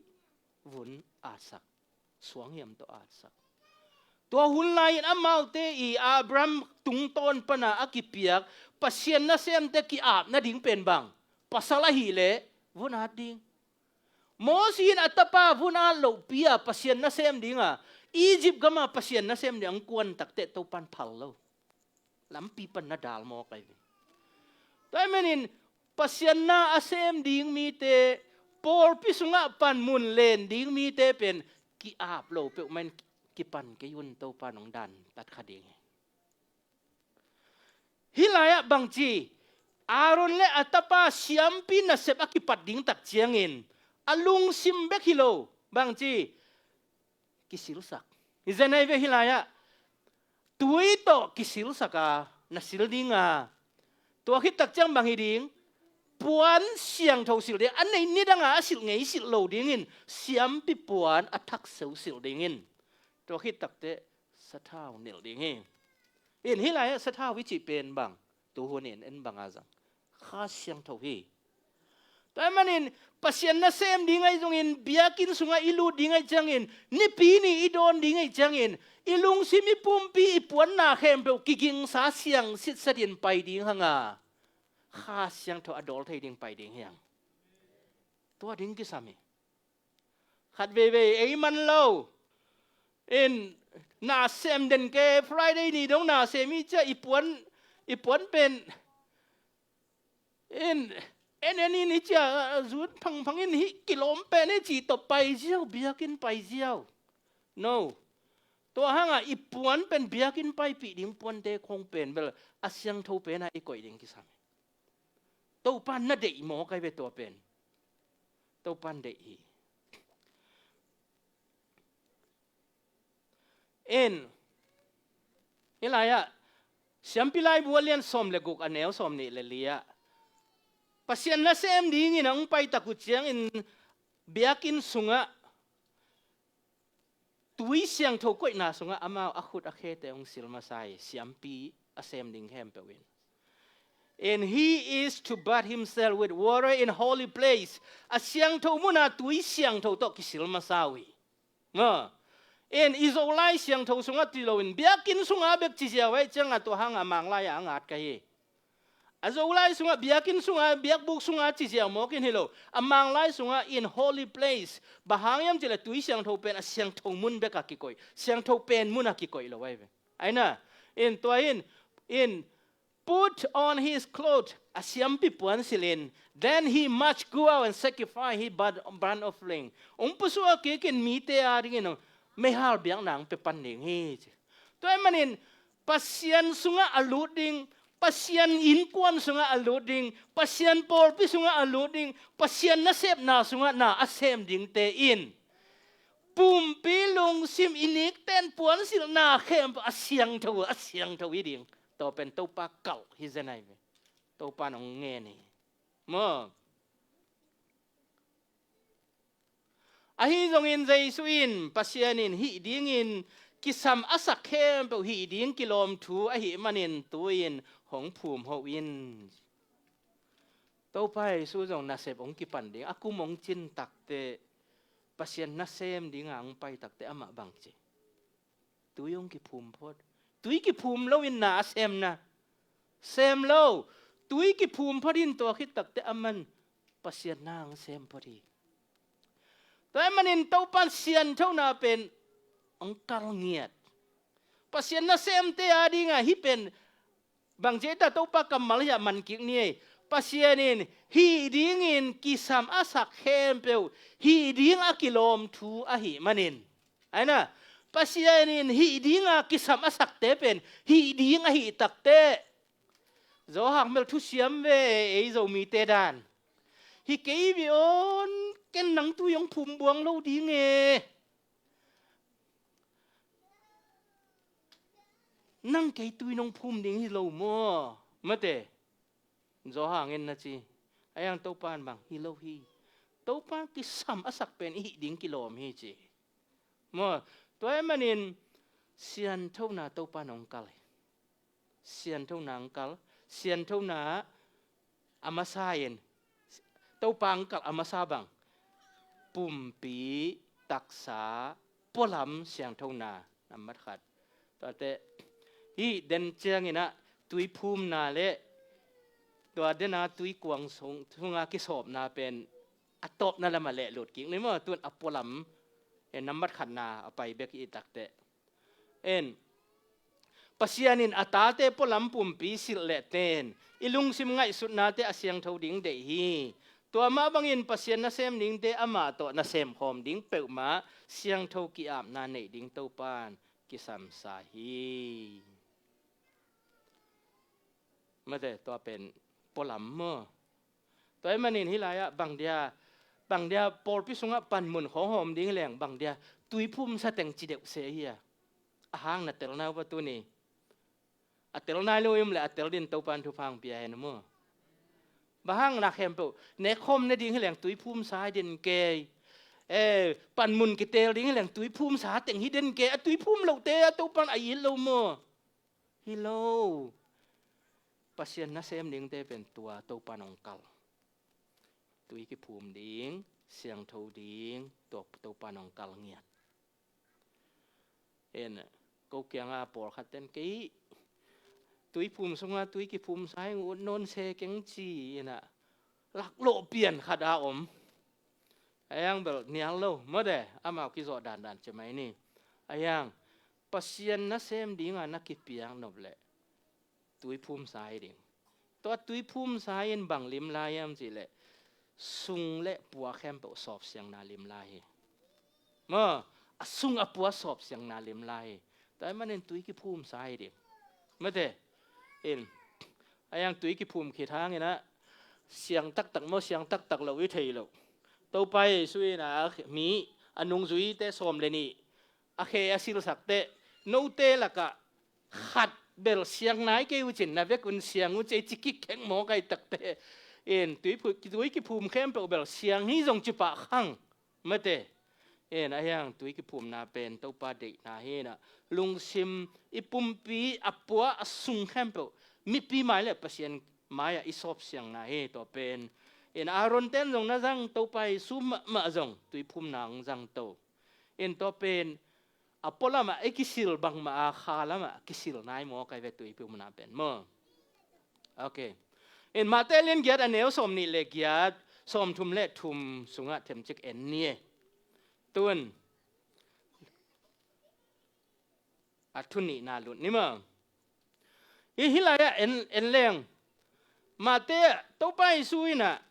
vun atsak. Suanghiam tawh atsak. Tua hun lai-in amaute i Abraham tungtawn pana a kipiak Pasian nasemte ki-ap nading pen bang? Pasal ahih leh vun at ding. Mosi in a tapa vun at lohpi-a Pasian nasem dinga, Egypt gama Pasian nasem ding ang kuan takteh Topan phal lo. Lampi pan na dal mawk ahi ve. Tua ahih manin Pasian na a sem ding mite, pawlpi sungah panmun len ding mite pen ki-ap lo peuhmah in kipan kei un, Topan hong dan tat kha ding hi. Hih lai-ah bangci, Aaron le a tapa siampi nasep a kipat ding tak ciangin a lungsim bek hi lo, bangci, kisilsak. Hi zen ahi ve hih lai-ah. Tui tawh kisilsak a, na sil dinga. Tua khit tak ciang bang hi ding? Puan siangtho silh ding. A neih nidanga a silh ngei silh lo dingin siampi puan a thak seu silh dingin. Tua khit takteh sathau nilh ding hi. In hih lai-ah sathau i cih pen bang? Tuhun in en banga zang? Kha Siangtho hi. Tua ahih manin Pasian nasem ding ahi zongin, biakinn sungah i lut ding ahi ciangin, Nipi ni i dawn ding ahi ciangin, i lungsim, i pumpi, i puanna khempeuh kigingsa siang sitsetin pai ding hanga, Kha Siangtho a dawl thei ding pai ding hi hang. Tua ding kisam hi. Khat veivei ei man lo in, na sem den kei, Friday ni dong na sem hi cia, i puan, i puan pen in, en en in hi cia, zun phangphang in, hih kilawm pen hi ci tawh pai ziau, biakinn pai ziau. No. Tua hanga i puan pen biakinn paipih ding puante khong pen bel a siangtho pena i koih ding kisam hi. Topan na deih mawk ahi ve tua pen. Topan deih hi. En, hih lai-ah Siampi Laibu a lian sawm le guk, a neu sawm nih le li-ah, Pasian nasem dingin a hong paitak uh ciangin biakinn sungah tui siangtho koihna sungah amau a khut a khete hong sil masa hi, siampi a sem ding khempeuh in. And he is to bathe himself with water in holy place. A siangtho muna tui siangtho tawh kisil masa uh hi. Maw. In i Zolai siangtho sungah ci loin, biakinn sungah bek ci ziau ahih ciangah tua hanga Manglai-ah a ngat ka hi. A Zolai sungah, biakinn sungah, biakbuk sungah ci ziau mawk in hi lo. A Manglai sungah in holy place. Bang hang hiam cih leh tui siangtho pen a siangtho mun bekah kikoih. Siangtho pen munah kikoih lo ahi ve. Aina, in tua in, in put on his cloth, a siampi puan silh in, then he must go out and sacrifice his burnt offering. Hong pusuak kikin mite adingin meihal biakna hong pia pan ding hi ci. Tua ahih manin Pasian sungah a lut ding, Pasian innkuan sungah a lut ding, Pasian pawlpi sungah a lut ding, Pasian nasepna sungah na a sem dingte in pumpi, lungsim, i nikten puansilhna khempeuh a siangtho, a siangtho hi ding. Tua pen Topa kalh hi zen ahi ve. Topa in hong ngen hi. Maw. Ahi zongin Jesu in, Pasian in hih dingin kisam a sak khempeuh hih ding kilawm thu ahih manin tu-in hong phumhoh in. Topa Jesu zong nasep hong kipan ding, a kum hong cin takteh, Pasian nasem dinga hong pai takteh amah bangci? Tui hong kiphum phot. Tui kiphum loin na a semna sem lo. Tui kiphum phot in tua khit takteh aman Pasian na hong sem phot hi. Tua ahih manin Topa in sianthona pen hong kal ngiat. Pasian nasemte adinga hih pen bangci ta, Topa kammal hiah man kik ni ei. Pasian in hih dingin kisam a sak khempeuh hih ding a kilawm thu ahih manin. Aina, Pasian in hih dinga kisam a sakte pen hih ding ahih takteh, Johan bel thusiam ve, ei Zomite dan. Hi kei ve awn, ken nang tui hong phum buang lo ding e. Nang kei tui nong phum ding hi lo maw? Mate. Johan in na ci. Ahi hang Topa in bang, hi lo hi. Topa in kisam a sak pen i hih ding kilawm hi ci. Maw, tua ahih manin sianthona Topa in hong kal hi. Sianthona hong kal, sianthona a masa in, Topa hong kal a masa bang, pumpi, taksa, pualam sianthona, nambat khat. Tuate, hih den ciangin ah, tuiphumna le, tua dena tuikuang sung, sunga kisawpna pen, a tawpna lamah lehlut kik ni maw, tun a pualam, eh, nambat khatna a pai bek i takteh. En, Pasian in a tate pualam pumpi silh leh ten, i lungsim ngaihsutnate a siangtho ding deih hi. Tua mah bangin Pasian nasem dingte amah tawh nasem khawm ding peuhmah siangtho ki-apna neih ding Topa in kisamsa hi. Mate, tua pen pualam maw. Tua ahih manin hih lai-ah bang dia, bang dia pawlpi sungah panmun khawng hawm ding leng bang dia tuiphum sa teng ci deuh se hi a. A hang na tel nai uh pa tuni. A tel nai lo i om leh a tel din Topa in thupha hong pia hen maw. Bang hang na khempeuh nekkhawm ne ding hi leng tuiphum sa hi den kei. Eh, panmun kiteel ding hi leng tuiphum sa teng hi den kei. A tuiphum lote a Topa in a it lo maw. Hi lo. Pasian nasem dingte pen tua Topa in hong kal. Tui kiphum ding, siangtho ding, tua Topa in hong kal ngiat. En, ko kianga pawlkhat ten kei tuiphum sunga tui kiphum sa hi ing, ut nawn se keng ci in ah laklawh pian khat a om. A hiang bel nial lo, mawte, amau kizawh dandan ci mai ni. A hiang, Pasian nasem dinga na kipiak nop leh tuiphum sa hi ding. Tua tuiphum sa in bang lim lai hiam cih leh sung le pua khempeuh sawpsiangna lim lai hi. Maw, a sung a pua sawpsiangna lim lai hi. Tua ahih manin tui kiphum sa hi ding. Mate, in, a hiang tui kiphum khit hangin ah siang taktak maw, siang taktak lo i thei lo. Topa Jesu in a mi a nungzuite sawm le nih a khe a silsak teh, note lakah khat bel siang nai kei uh cin, na vek un siang uh cei ci kik kheng mawk ai tak teh. In, tui phu-, tui kiphum khempeuh bel siang hi zong ci pah khang. Mate. In, a hiang tui kiphumna pen Topa deihna hi in ah, lungsim i pumpi a pua a sung khempeuh mipi mai le Pasian mai-ah i sawpsiangna hi tua pen. In, Aaron ten zong na zang, Topa Jesu mahmah zong tuiphumna hong zang to. In, tua pen a pualamah i kisil bangmah a kha lamah kisil nai mawk ai ve tuiphumna pen maw. Ok. In, Mate lian giat a neu sawm nih le giat, sawm thum le thum sungah themcik en ni e. Tun a thu nihna lut ni maw. Hih, hih lai-ah en, en leng. Mate ah Topa Jesu in ah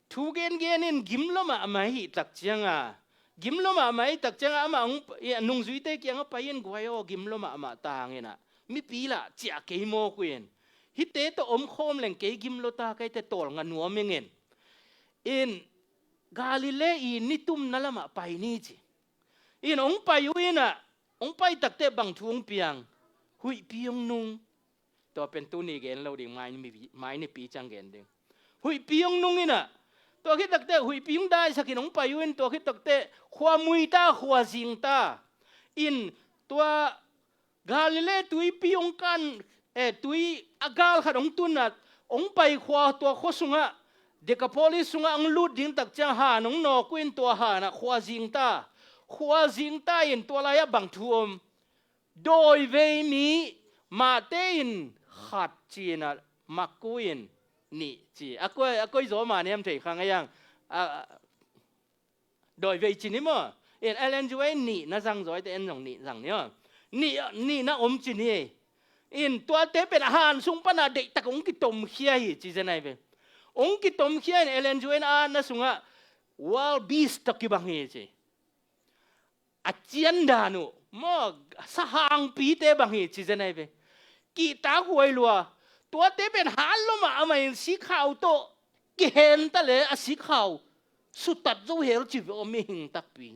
thu gengen in gim lua mahmah ahih tak cianga, gim lua mahmah ahih tak cianga amah hong, i, a nungzuite kiangah pai in, guai aw, gim lua mahmah ta hang in ah mipi lah ciah kei mawk uh in, hihte tawh om khawm leng kei gim lua ta, keite tawlnga nuam ing in, in Galilee i nitumna lamah pai ni ci. In hong pai uh in ah, hong pai takteh bang thu hong piang? Huihpi hong nung. Tua pen tuni gen lo ding, mai ni, mai nipi ciang gen ding. Huihpi hong nung in ah, tua khit takteh huihpi hong daisak in hong pai uh in, tua khit takteh khua mui ta, khua zing ta. In tua Galilee tuipi hong kan, eh, tui a gal khat hong tun a, hong pai khua, tua khua sungah, Decapolis sungah hong lut ding tak ciang han hong nawk uh in, tua han ah khua zing ta. Khua zing ta in tua lai-ah bang thu om? Dawivei mi, Mate in khat ci in ah, Marku in nih ci. A koi, a koi zaw mah niam thei khang a hiang. A, a, Dawivei ci ni maw. In Ellen G. White nih na zang zaw, te en zong nih zang ni aw. Nih, nih na om ci ni. In tuate pen a han sung pana deihtak hong kitomkhia hi ci zen ai ve. Hong kitomkhia in Ellen G. White in a atna sungah wild beast tawh kibang hi ci. A cian dan uh maw, sahangpite bang hi ci zen ai ve. Kihtak huai lua. Tuate pen han lua mahmah in sikhau tawh kihen ta le a sikhau sutat zo hel ci ve aw, mihing takpi.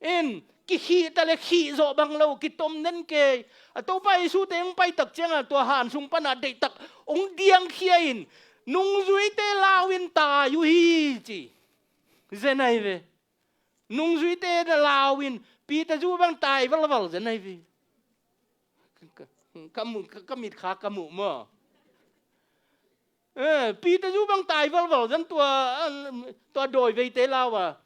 In, kikhih ta le khih zawh bang lo, kitom den kei. A Topa Jesu te hong pai tak ciangah tua han sung pana deihtak hong diangkhia in, nungzuite lau in tai uh hi ci. Zen ai ve. Nungzuite na lau in, Peter zu bang tai valval zen ahi ve. Ka, ka, ka mu-, ka, ka mitkha ka muh maw? Eh, Peter zu bang tai valval zen tua, ah, tua dawi veite lau a.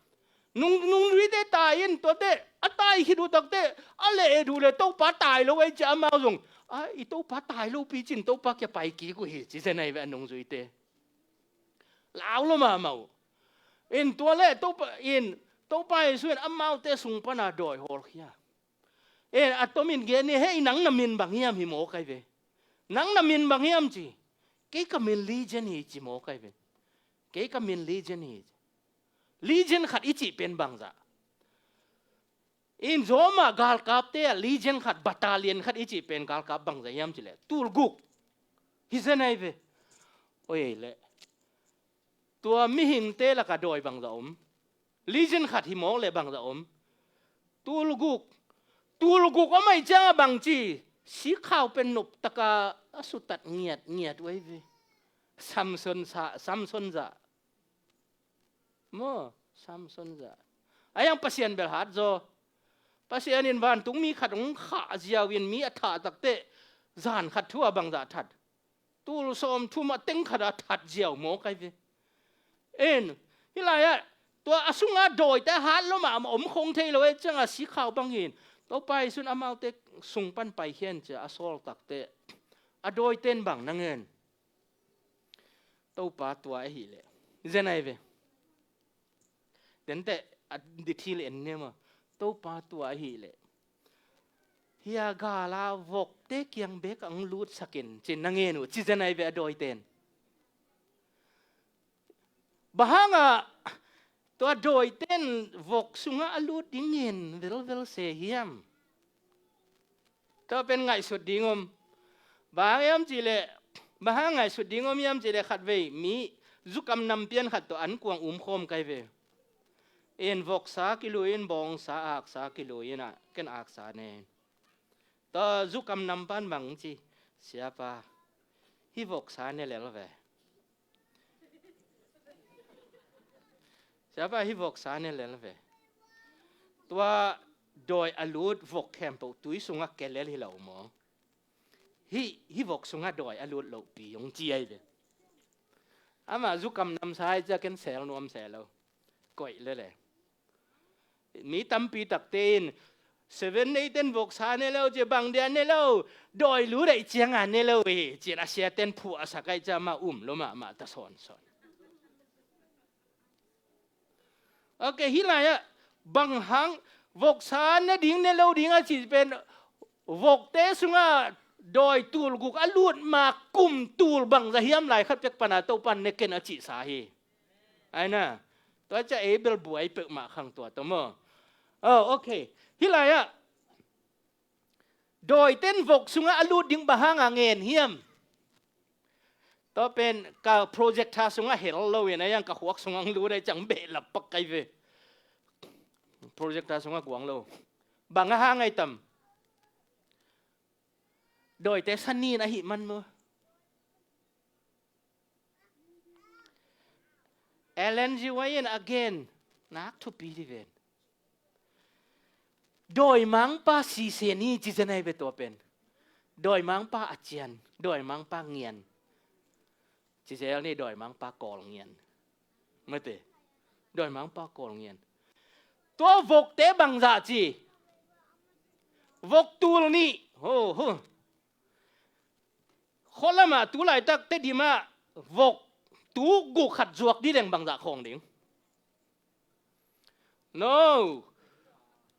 Nung, nungzuite tai in tuate, a tai khit uh takte, a leh et uh leh Topa tai lo ei ci a amau zong. A, i Topa tai lo pi cin Topa kia pai kik uh hi, ci zen ahi ve a nungzuite. Lau lo mahmah uh. In tua leh Topa, in Topa Jesu in amaute sung pana dawi hawlkhia. Eh, a tomin gen ni, hei, nang na min bang hiam hi mawk ahi ve. Nang na min bang hiam ci. Kei ka min Legion hi ci mawk ahi ve. Kei ka min Legion hi ci. Legion khat i cih pen bangzah. In Roma galkapte ah Legion khat, battalion khat i cih pen galkap bangzah hiam cileh tulguk hi zen ahi ve. Oi ei leh. Tua mihingte laka dawi bangzah om. Legion khat hi mawk leh bangzah om. Tulguk. Tulguk om ahih ciangah bangci, sikhau pen noptaka a sutat ngiatngiat uh ahi ve. Samson sa, Samson zah. Maw, Samson zah. A hiang Pasian bel hat zaw. Pasian in vantungmi khat hong khah ziau in mi a thah takteh zan khat thu-a bangzah that. Tul sawmthum a teng khat a that ziau mawk ahi ve. En, hih lai-ah tua a sungah dawite a hat lua mahmah om khong thei lo ei ciangah sikhau bang hi in. Topa Jesu in amaute sung pan paikhia in ci-a a sawl takteh a dawite in bang na ngen. Topa tua ahih leh zen ahi ve. Tenteh a dithil en ne maw. Topa tua ahih leh hih a gala vokte kiang bek ah hong lutsak in ci-in na ngen uh ci zen ahi ve a dawite in. Bang hangah tua dawite in vok sungah a lut ding ngen velvel se hiam? Tua pen ngaihsut ding om. Bang hang hiam cihleh, bang hang ngaihsut ding om hiam cihleh khatvei mi zukam nampian khat tawh ankuang umkhawm ka hi ve. In voksa kilui in, bawngsa aksa kilui in ah, ken aksa ne. Tua zukam nampan bang ci, siapa, hih voksa ne lel ve. Siapa, hih voksa ne lel ve. Tua dawi a lut vok khempeuh tui sungah kia lel hi lo maw? Hih, hih vok sungah dawi a lut lohpi hong ci ahi ve. Amah zukam namsa hi ciah ken sel nuam se lo. Koih lele. Mi tampi takte in Seven Day ten voksa ne lo ci, bang dia ne lo, dawi lut ahih cianga ne lo hi ci-in a siaten phuahsak ahih ciah amah um lua mahmah ta sawnsawn. Ok, hih lai-ah bang hang voksa ne ding ne lo ding a cih pen vokte sungah dawi tul guk a lut ma kum tul bangzah hiam lai khat pek pana Topan ne ken a cihsa hi. Aina, tua ciah ei bel buai peuhmah khang tua tawh maw. Oh, ok. Hih lai-ah dawiten vok sungah a lut ding bang hanga ngen hiam? Tua pen ka projector sungah hel lo in a, yang ka khuak sungah ang lut a, i ciang behlap pak kai ve. Projector sungah guang lo. Bang a hang ai tam? Dawite sanin ahih man maw? Ellen G. White in a gen nak thupi di ven. Dawimangpa sisen hi ci zen ai ve tua pen. Dawimangpa a cian, dawimangpa ngian. Ci zel ni dawimangpa kawl ngian. Mate. Dawimangpa kawl ngian. Tua vokte bangzah ci. Vok tul nih. Ho, ho. Khualamah tu laitak Tedim ah vok tul guk khat zuak di leng bangzah khawng ding? No.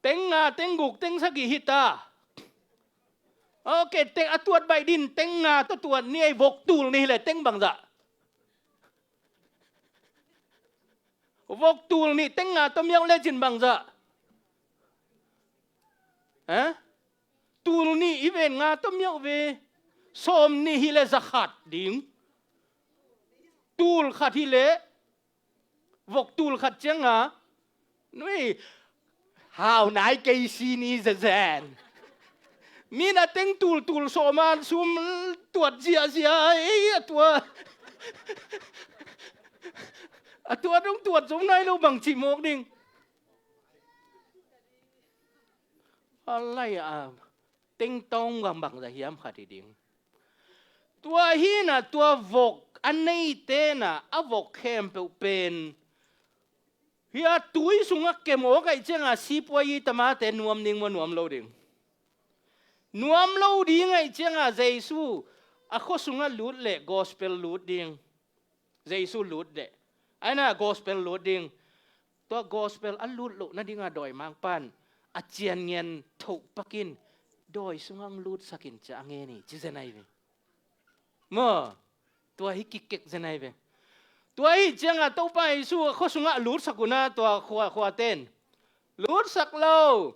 Teng nga, teng guk, teng sagih hita. Ok, teng a tuat baih din teng nga tawh tuat ni ei, vok tul nih le teng bangzah? Vok tul nih teng nga tawh miauh lecin bangzah? Eh? Tul nih i ven nga tawh miauh ve. Sawm nih hi le za khat ding. Tul khat hi le vok tul khat cianga nui hau nai kei si ni zazen. Min a teng tul tul sawma sum tuat ziahziah ei a tua. A tua dong tuat zong nai lo bang cih mawk ding. A lai a tengtawng bang bangzah hiam khat hi ding. Tua hi na, tua vok a neite na, a vok khempeuh pen hi a, tui sungah kem awk ahih cianga sipuai i tamate nuam ding maw, nuam lo ding? Nuam lo ding ahih cianga Jesu a khua sungah lut leh gospel lut ding. Jesu lut leh, aina gospel lut ding. Tua gospel a lut loh nadinga dawimangpan a cianngen thoh pakin dawi sungah hong lutsakin ci a ngen hi, ci zen ahi ve. Maw, tua hi kikek zen ahi ve. Tua hi cianga Topa Jesu a khua sungah lutsak una tua khua, khuaten lutsak lo.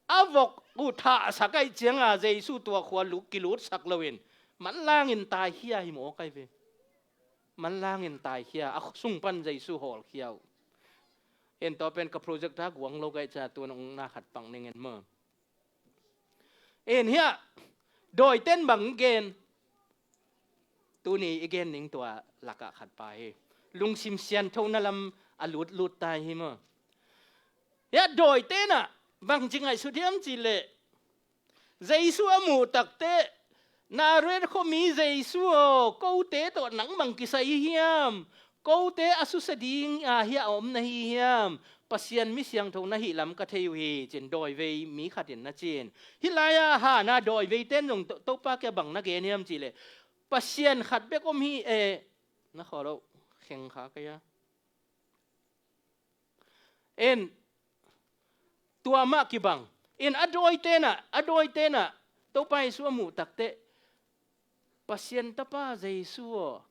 A vok uh thahsak ahih cianga Jesu tua khua lut, kilutsak loin manlangin taikhia hi mawk ahi ve. Manlangin taikhia, a sung pan Jesu hawlkhia uh. En, tua pen ka project a guang lo ka hih cianga tu nong na khat pang ning en maw. En, hiah dawiten bang gen? Tuni i gen ning tua lakah khat pa hi. Lungsim sianthona lam a lutlut ta hi maw. Hiah dawiten ah bangci ngaihsut hiam cih leh, Jesu a muh takteh, Nazareth khuami Jesu aw, kote tawh nang bang kisai hiam? Kote a susia ding a hiah a om na hi hiam? Pasian mi siangtho na hih lam ka thei uh hi, ci-in dawivei mi khat in na ci-in. Hih lai-ah hana dawiveite in zong To-, Topa kiang bang na gen hiam cih leh, Pasian khat bek om hi, eh, na khawh loh, kheng kha kei a. En, tua mah kibang. En, a dawite na, a dawite na, Topa Jesu a muh takteh, Pasian Tapa Jesu aw,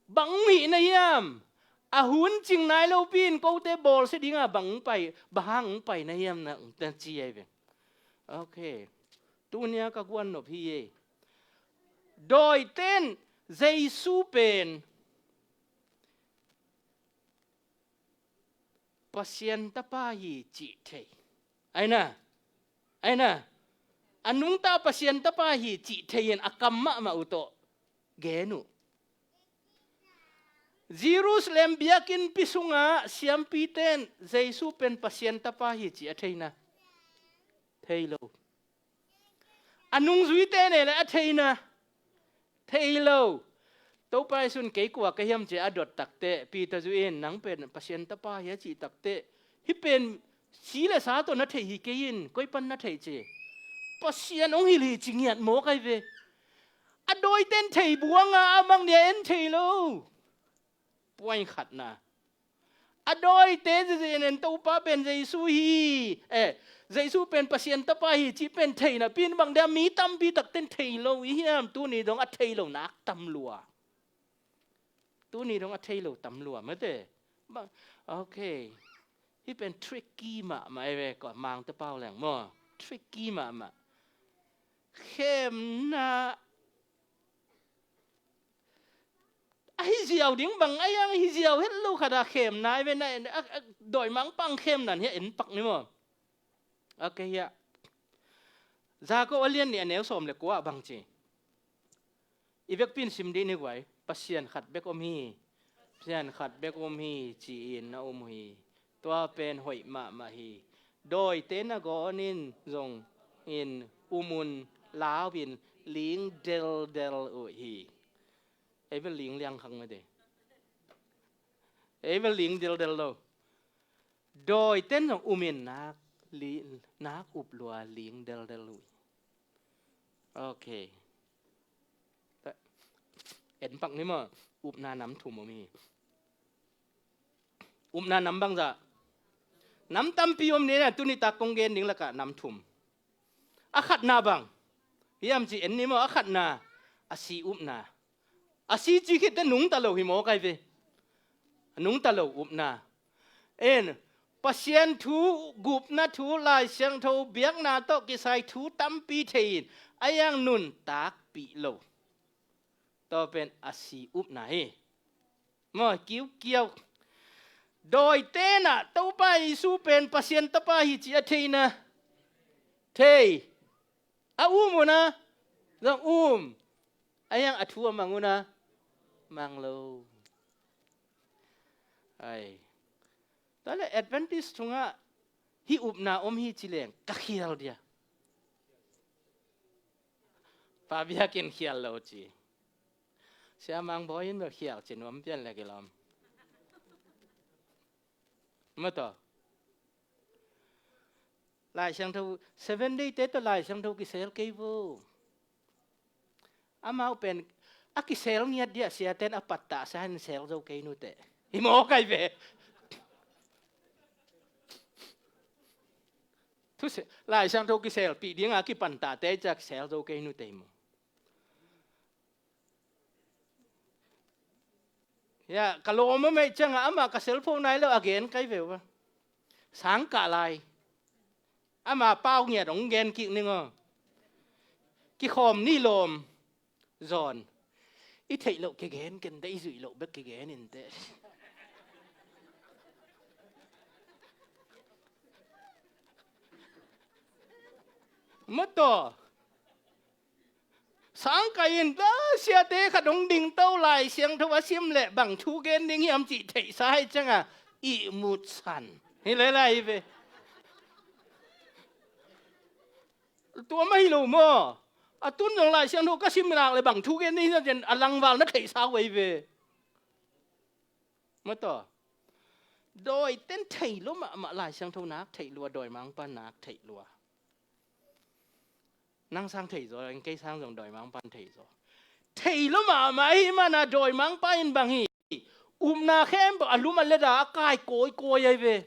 bang hih na hiam? A hun cing nai lopi in kote bawlsia dinga bang pai, bang hang pai na hiam na, na ci ahi ve. Ok. Tunia ka guan nop hi e. Dawiten Jesu pen Pasian Tapa hi cih thei. Aina, aina, a nungta Pasian Tapa hi cih thei in a kam mahmah uh tawh gen uh. Jerusalem biakinnpi sungah siampite in Jesu pen Pasian Tapa hi cih a thei na? Thei lo. A nungzuite ne le a thei na? Thei lo. Topa Jesu in kei kua ka hiam ci a dot takteh, Peter zui in, nang pen Pasian Tapa hi a cih takteh, hih pen si le sa tawh na theih hi kei in, koi pan na theih ci? Pasian hong hilh hi ci ngiat mawk ahi ve. A dawite in thei buang a, a mang nia en thei lo. Point khatna. A dawite ziazin en Topa pen Jesu hi, eh, Jesu pen Pasian Tapa hi cih pen thei napi in bang dia mi tampi takte in thei lo i hiam? Tuni dong a thei lo nak tam lua. Tuni dong a thei lo tam lua mate. Bang, ok. Hih pen tricky mahmah e ve, ko Mangte pau leng maw. Tricky mahmah. Khemna a hi ziau ding bang a, a hi ziau het lo khat a khemna i ve na, a, a, dawimangpa khemna hi a en pak ni maw. Ok, hiah Jakob a lian nih a neu sawm le kua ah bang ci? I vekpi in sim dih ni guai. Pasian khat bek om hi. Pasian khat bek om hi ci-in na um uh hi. Tua pen hoih mahmah hi. Dawite na gawnin zong in um un, lau in, ling deldel uh hi. Ei bel ling liangkhak mate. Ei bel ling deldel lo. Dawite in zong um in, nak li-, nak up lua, ling deldel uh hi. Ok. En pak ni maw, upna nam thum om hi. Upna nam bangzah? Nam tampi om ni na, tuni tak kong gen ding lakah nam thum. A khatna bang hiam ci en ni maw, a khatna a si upna. A si ci khit teh nungta lo hi mawk ahi ve. A nungta lo upna. En, Pasian thu, gupna thu, Lai Siangtho biakna tawh kisai thu tampi thei in, a iang nuntakpih lo. Tua pen a si upna hi. Maw, kiukiau. Dawite na Topa Jesu pen Pasian Tapa hi ci a thei na? Thei. A um uh na? Zong um. A iang a thu a mang uh na? Mang lo. Ai. Tua le Adventist sungah hih upna om hi ci leng ka khial dia. Pa biakinn khial lo ci. Siamang bawi in khial ci nuam pian le kilawm. Maw taw. Lai Siangtho, Seven Day te tawh Lai Siangtho kisel kei vo. Amau pen a kisel ngiat dia siaten a pattah sa in sel zo kei nute. Hi maw kai ve. Thu se, Lai Siangtho kiselpih dinga kipantahte ciak sel zo kei nute hi maw. Ya, ka lawm a meih cianga amah ka cellphone nai lo a gen kai ve uh a. Sangkah lai. Ama pau ngiat hong gen kik ning aw. Kikhawm ni lawm. Zawn. I theih loh kigen ken teh, i zuih loh bek kigen in teh. Maw taw. Sangkah in, a, siate khat hong dingto, Lai Siangtho a sim leh bang thu gen ding hiam cih theihsa hi cianga ihmut san. Hi lelai hi ve. Tua mah hi lo maw. A tun zong Lai Siangtho ka sim lak leh bang thu gen ding hiam cih a langval na theihsa uh ahi ve. Maw taw. Dawiten thei lua mahmah, Lai Siangtho nak theih lua, dawimangpa nak theih lua. Nang sang thei zaw, kei sang zong dawimangpa in thei zaw. Thei lua mahmah ahih mana dawimangpa in bang hi. Upna khempeuh a lum a leda a kai kawikawi ahi ve.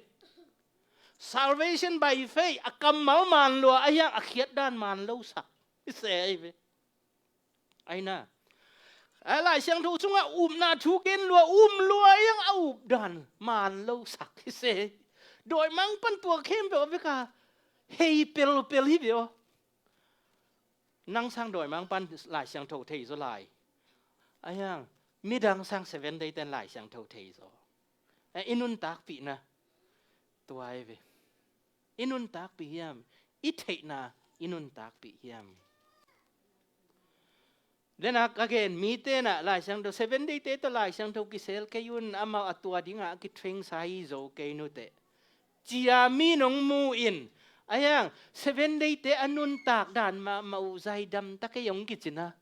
Salvation by faith, a kammal man lua, a hiang a khiatdan man lo sak. I se ahi ve. Aina. A Lai Siangtho sungah upna thu gen lua, um lua, a hiang a updan man lo sak hi se. Dawimangpan tua khempeuh a veka hei pelpel hi ve aw. Nang sang dawimangpan Lai Siangtho thei zaw lai. A hiang, midang sang Seven Day ten Lai Siangtho thei zaw. A, i nuntakpihna. Tua hi ve. I nuntakpih hiam? I theihna i nuntakpih hiam? Dena ka gen mite na Lai Siangtho, Seven Day te tawh Lai Siangtho kisel kei un, amau a tua dinga a kitrengsa hi zo kei nute. Cia mi nong mu in, a hiang, Seven Day te a nuntak dan mahmah uh, zaidam ta kei hong kicina.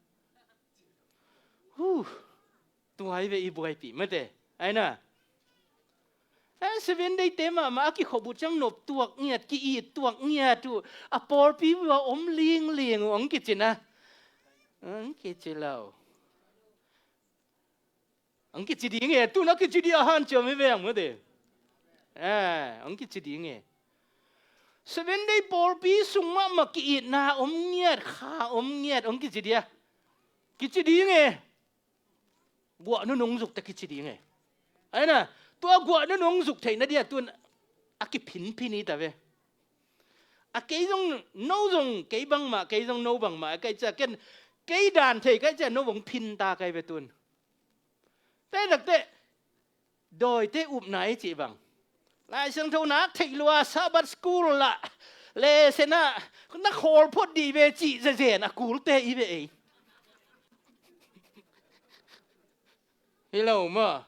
Huh. Tua hi ve i buaipih mate. Aina. Eh, Seven Day te mahmah a kikhop uh ciang nop tuak ngiat, ki-it tuak ngiat uh, a pawlpi uh a om lingling uh, hong kicina. Hong kici lo. Hong kici ding e, tun a kici ding a hanciam hi veng mate. Eh, hong kici ding e. Seven Day pawlpi sung mahmah ki-itna om ngiat, kha om ngiat, hong kici ding a. Kici ding e. Guah nunung zuk ta kici ding e. Aina, tua guah nunung zuk theihna dia tun a kiphinphin hi ta ve. A kei zong no zong kei bangmah, kei zong no bangmah, a kei cia ken, kei dan thei kei cia no bang phin ta kei ve tun. Te dak te, dawite upna i cih bang. Lai Siangtho nak theih lua, Sabbath school lah, lesson ah, na khawl phot dih ve cih zezen a kulte i ve ei. Hi lo maw.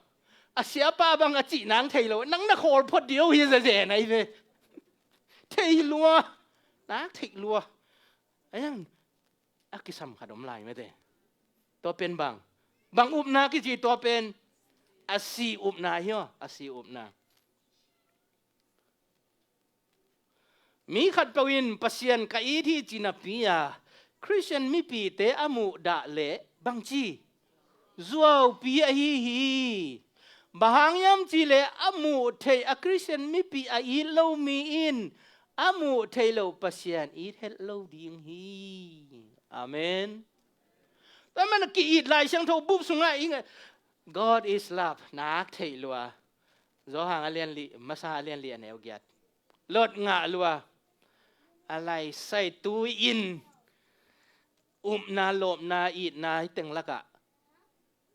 A siapa bang a cih nang thei lo, nang na khawl phot dih o hi zezen a i ve. Thei lua, nak theih lua. A hiang, a kisam khat om lai mate. Tua pen bang. Bang upna kici tua pen. A si upna hi aw, a si upna. Mi khatpeuh in Pasian ka it hi ci napi a, Khristian mipite a muhdah leh bangci zuaupi ahi hi. Bang hang hiam cihleh a muh theih a Khristian mipi a it lo mi in a muh theih lo Pasian it het lo ding hi. Amen. Tua man a ki-it Lai Siangtho bup sungah i ngai, God is love, nak theih lua. Johan a lian li, masa a lian li a neu giat. Lot ngah lua. A lai sai tu in upna, lawpna, itna hi teng lakah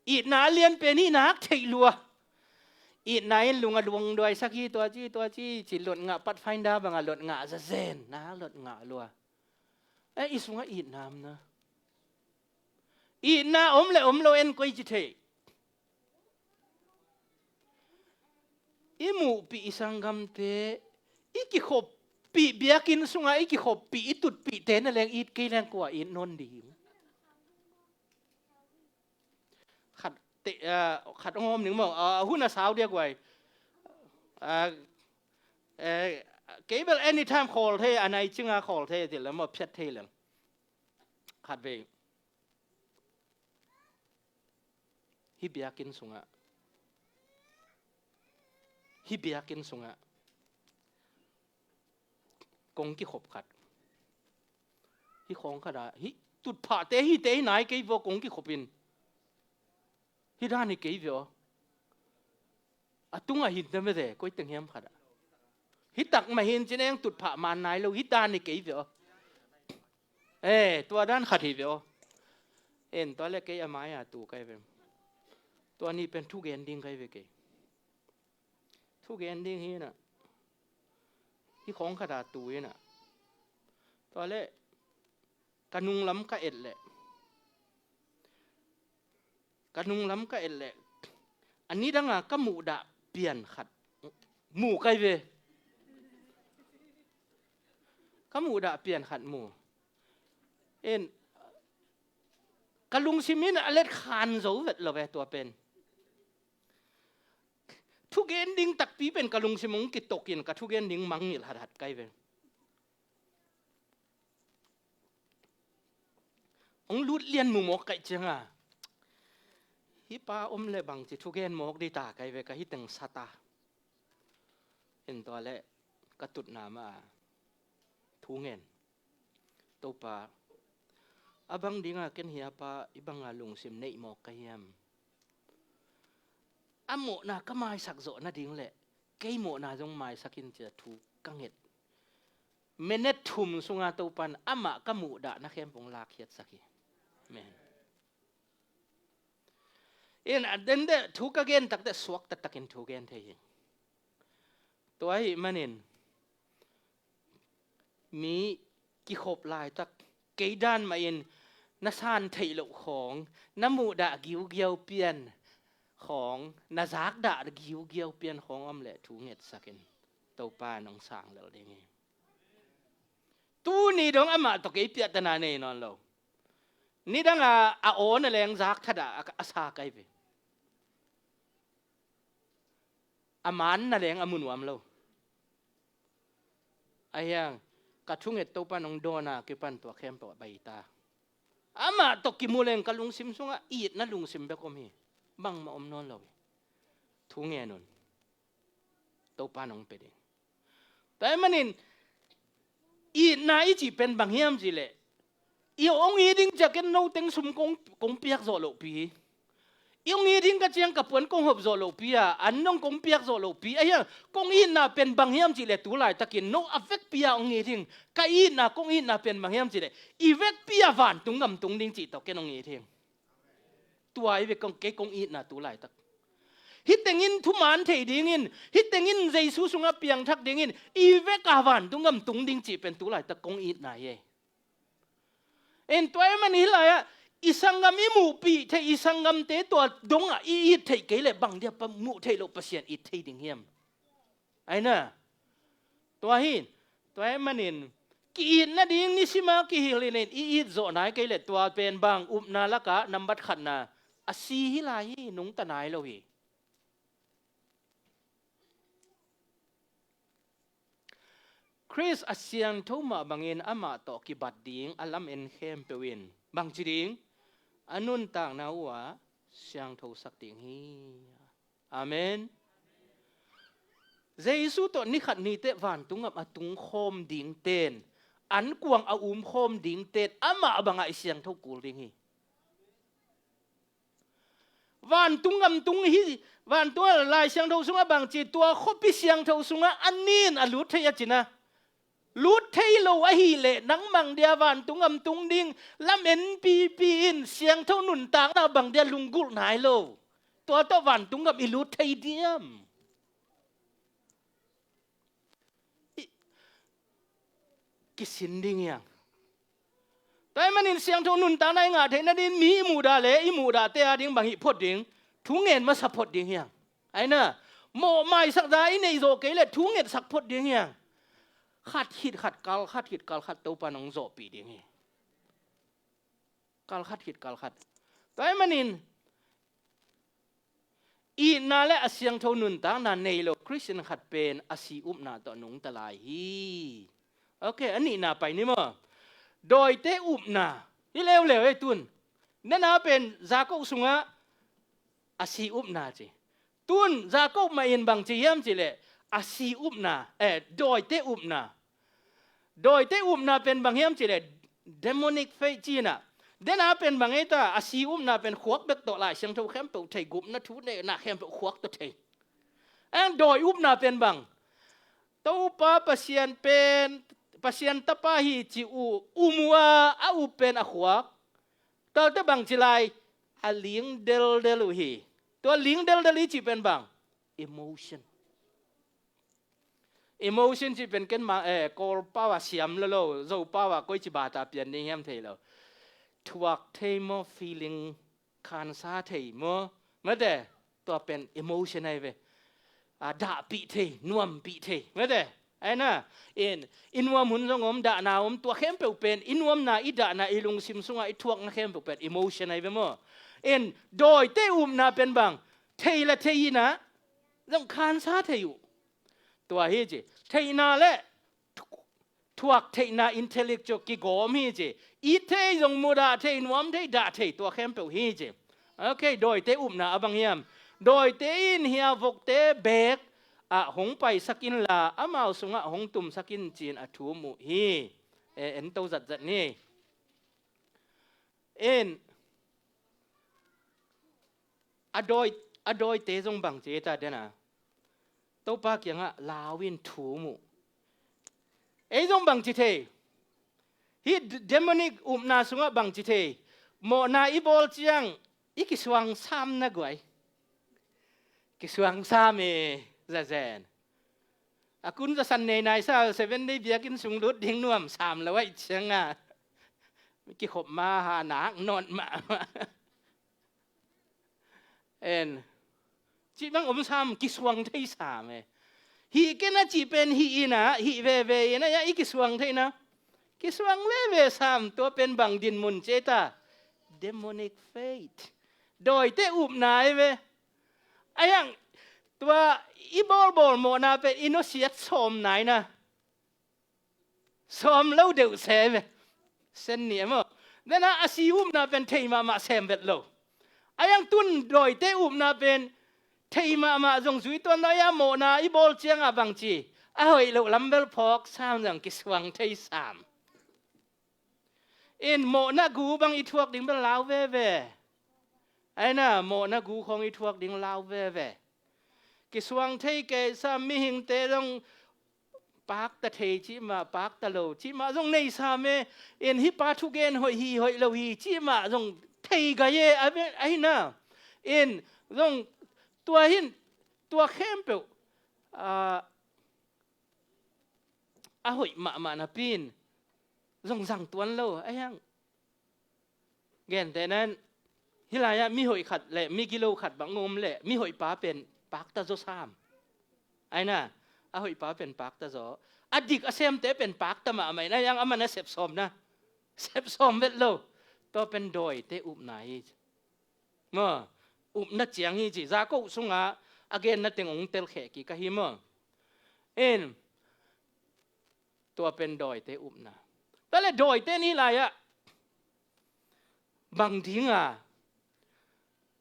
itna a lian pen hi nak theih lua. Itna in lung a luang duaisak hi tua ci, tua ci, ci Lot ngah Pathfinder bangah Lot ngah zazen, nak Lot ngah lua. Eh, i sungah itna om na. Itna om le om lo en koi ci thei. I muhpih i sanggamte, i kikhoppih biakinn sungah, i kikhoppih, i tutpihte na leng it kei leng kua it nawn ding. te, ah, khat hong om ning maw, ah, hun a sau dia guai. Ah, eh, kei bel anytime khawl thei, a nai cinga khawl thei, ti le maw phiat thei leng. Khat vei. Hih biakinn sungah. Hih biakinn sungah. Kong kikhop khat. Hih khawng khat ah, hih tutphahte hihte hi nai kei vaw kong kikhop in. Hih dan hi kei ve aw. A tungah hin ta mete, koi teng hiam khat ah. Hih tak mah hin cin eng tutphah man nai lo, hih dan hi kei ve aw. Eh, tua dan khat hi ve aw. En, tua le kei a mai a tu kai ve. Tua ni pen thugen ding kai ve kei. Thugen ding hi na. Hih khawng khat a tu hi na. Tua le ka nunglam ka et leh. Ka nunglam ka et leh. A nidanga ka muhdah pian khat. Mu kai ve. Ka muhdah pian khat mu. En. Ka lungsim in a let khan zo vet lo ve tua pen. Thugen ding takpi pen ka lungsim hong kitokin ka thugen ding mangngilh hathat kai ve. Hong lut lian mumawk kaih cianga. Hih pa om le bangci thugen mawk dita kai ve ka hih teng sata. En tua le ka tutna ma a. Thungen. Topa, a bang dinga ken hia pa i banga lungsim neih mawk ka hiam? A mawhna ka maisak zawh nading le kei mawhna zong maisak in cia thu ka nget. Minute thum sunga Topan amah ka muhdah na khempong lakkhiatsak hi. Amen. In a den de thu ka gen takte suak taktakin thu gen thei hi. Tua hi manin mi kikhop laitak kei dan mahin na san theih loh khawng, na muhdah giugiau pian khawng, na zakdah giugiau pian khawng om leh thu ngetsakin Topa nong sang lel ding hi. Tuni dong amah tawh kei piahtana nei nawn lo. Nidanga a aw na leng zak thadah a, a sa kai ve. A man na leng a mu nuam lo. A hiang ka thunget Topa nong dawna kipan tua khempeuh a baita. Amah tawh kimu leng ka lungsim sungah itna lungsim bek om hi. Bangmah om nawn lo hi. Thungen un. Topa nong pia ding. Tua ahih manin itna i cih pen bang hiam cih leh i hong it ding ciah ken no teng sum kong, kong piak zawh lohpi hi. I hong it ding ka ciang ka puan kong hop zawh lohpi a, an nong kong piak zawh lohpi a hiang kong itna pen bang hiam cih leh tu laitakin no a vekpi a hong it ding. Ka itna kong itna pen bang hiam cih leh i vekpi a vantung gam tung ding cih tawh ken hong it ding. Tua i vek kong, kei kong itna tu laitak. Hih tengin thuman thei dingin, hih tengin Jesu sungah piangthak dingin i vek a vantung gam tung ding cih pen tu laitak kong itna hi. En tua ahih manin hih lai-ah i sanggam i muhpih theih, i sanggamte tua dongah i it theih kei leh bang dia pa muh theih loh Pasian it thei ding hiam? Aina. Tua hi. Tua ahih manin ki-it nading nisima kihilh in i it zawh nai kei leh tua pen bang upna lakah nambat khatna a si hi lai hi, nungta nai lo hi. Khrist a siangtho mah bangin amah tawh kibat ding a lamen khempeuh in bangci ding a nuntakna uh ah siangthosak ding hi. Amen. Jesu tawh nikhat niteh vantung gam a tungkhawm dingten, ankuang a umkhawm dingten amah bangah i siangtho kul ding hi. Vantung gam tung hi, vantung a Lai Siangtho sungah bangci tua khuapi siangtho sungah a nin a lut thei a cina. Lut thei lo ahih leh nang bang dia vantung gam tung ding lamen pipi in siangtho nuntakna bang dia lunggulh nai lo. Tua tawh vantung gam i lut thei diam? I, kisin ding hiang. Tua ahih manin siangtho nuntakna i ngah theih nading mi i muhdah leh i muhdahte a ding bang hih phot ding, thu ngen masa phot ding hiang. Aina, mawh maisak za i neih zawh kei leh thu ngetsak phot ding hiang. Khat khit khat kal, khat khit kal khat Topa nong zawhpih ding hi. Kal khat khit kal khat. Tua ahih manin itna le a siangtho nuntakna nei lo Khristian khat pen a si upna tawh nungta lai hi. Ok, a nihna pai ni maw? Dawite upna hi leuleu ei tun. Nana pen Jakob sungah a si upna ci. Tun Jakob mah in bang ci hiam cih leh a si upna, eh, dawite upna. Dawite upna pen bang hiam cih leh demonic faith ci-in ah. Dena pen bang ei ta, a si upna pen khuak bek tawh Lai Siangtho khempeuh thei, gupna thu neihna khempeuh khuak tawh thei. Eng dawi upna pen bang? Topa Pasian pen, Pasian tapa hi ci uh, um uh a, a up pen a khuak. Tuate bang ci lai, a ling deldel uh hi. Tua ling deldel i cih pen bang? Emotion. Emotion cih pen ken mah, eh, Kawl pau a siam lo lo, Zo pau a koici bata pian ding hiam thei lo. Thuak thei maw, feeling, khansa thei maw? Mate, tua pen emotion ahi ve. A, dahpih thei, nuampih thei. Mate, ahi na, in, i nuam hun zong om, dahna om, tua khempeuh pen i nuamna, i dahna, i lungsim sungah i thuakna khempeuh pen emotion ahi ve maw? In, dawite upna pen bang? Thei la thei in ah, zong khansa thei uh. Tua hi ci. Theihna le thuak theihna, intellectual, kigawm hi ci. It thei, zong mudah thei, nuam thei, dah thei, tua khempeuh hi ci. Ok, dawite upna a bang hiam? Dawite in hia vokte bek ah hong paisak inla, amau sungah hong tumsak in ci-in a thum uh hi. E, ento zatzat ni. In, a dawi, a dawite zong bang ci ei ta dena. Topa kiangah lau in thum uh. Ei zong bang ci thei? Hih d-, demonic upna sungah bang ci thei? Mawhna i bawl ciang i kisuang sam na guai. Kisuang sam e, zazen. A kun zasan nei nai sa, Seven Day biakinn sung lut ding nuam sam lo aih cianga. Kikhop ma ha nak not mahmah. En. Cih bang om sam, kisuang thei sam e. Hih ken a cih pen hih in ah, hih veve in ah, ya i kisuang thei na. Kisuang veve sam, tua pen bang dinmun ci ei ta? Demonic faith. Dawite upna ahi ve. Ahi hang, tua i bawlbawl mawhna pen i nusiat sawm nai na. Sawm lo deuh se ve. Sen ni emaw. Nana a si upna pen thei mahmah sem vet lo. Ahi hang tun dawite upna pen thei mahmah zong zui tuan lo, ahi a mawhna i bawl ciangah bang ci. A hoih loh lam bel phawk sam zong kisuang thei sam. In mawhna gu bang i thuak ding bel lau veve. Ahi na, mawhna gu khawng i thuak ding lau veve. Kisuang thei kei sam, mihingte zong pakta thei cih mah, pakta lo cih mah zong nei sam e. In hih pa thugen hoih hi, hoih lo hi cih mah zong thei gai e, a ve-, ahi na. In zong tua hin, tua khempeuh, ah, a hoih mahmah napi in zong zang tuan lo, ahi hang. Gentehna in, hih lai-ah mi hoih khat le mi gilo khat bang om leh, mi hoih pa pen pakta zaw sam. Ahi na, a hoih pa pen pakta zaw. A dik a semte pen pakta mahmah in, ahi hang aman a sep sawm na. Sep sawm vet lo. Tua pen dawite upna hi. Maw, upna ciang hi ci. Jakob sungah a genna teng hong telkheh kik ahi maw. In, tua pen dawite upna. Tua le dawite in hih lai-ah bang dinga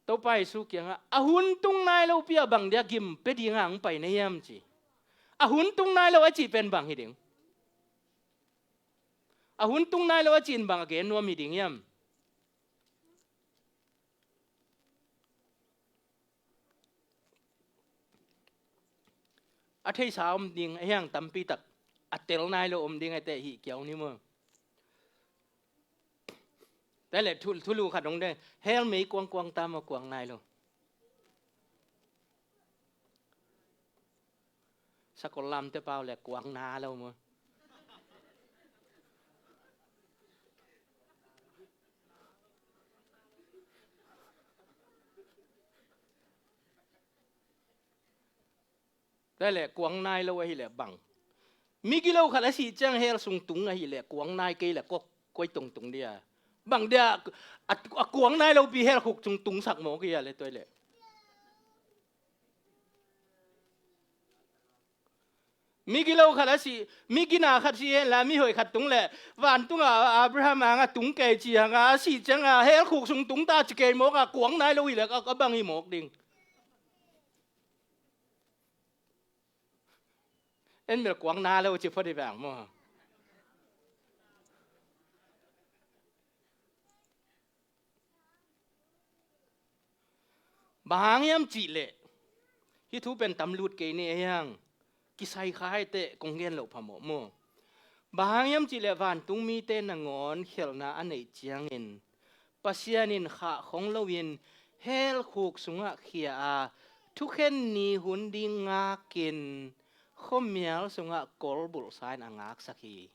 Topa Jesu kiangah a hun tung nai lopi-a bang dia gim pia dinga hong pai na hiam ci. A hun tung nai lo a cih pen bang hi ding? A hun tung nai lo a cih in bang a gen nuam hi ding hiam? A theisa om ding, ahi hang tampi tak a tel nai lo om ding, a teh hih kiau ni maw. Tua le thu, thulu khat dong deng, hell mei kuang kuang ta maw, kuang nai lo. Sakol lamte pau le kuang na lo maw. Tua le kuang nai lo ahih leh bang? Mi gilo khat a sih ciang hell sung tung ahih leh kuang nai kei leh koi tong tung dia? Bang dia a, a kuang nai lopi hell khuk sung tungsak mawk hia le tua le? Migilo khat a si, migina khat si hen la, mihoih khat tung leh, vantung a Abraham ang a tung kei ci hang a, a sih ciang a hell khuk sung tung ta ci kei mawk a, kuang nai lo hi leh a, a bang hi mawk ding. En mel kuang na lo ci phot hi bang maw. Bang hang hiam cih leh, hih thu pen tam lut kei ni ei hang, kisai kha hi teh kong gen loh phamawh maw. Bang hang hiam cih leh vantung mite nangawn khialhna a neih ciangin Pasian in khah khong loin hell khuk sungah khia a, thukhen ni hun ding ngakin khuamial sungah kolbulhsa in a ngaksak hi.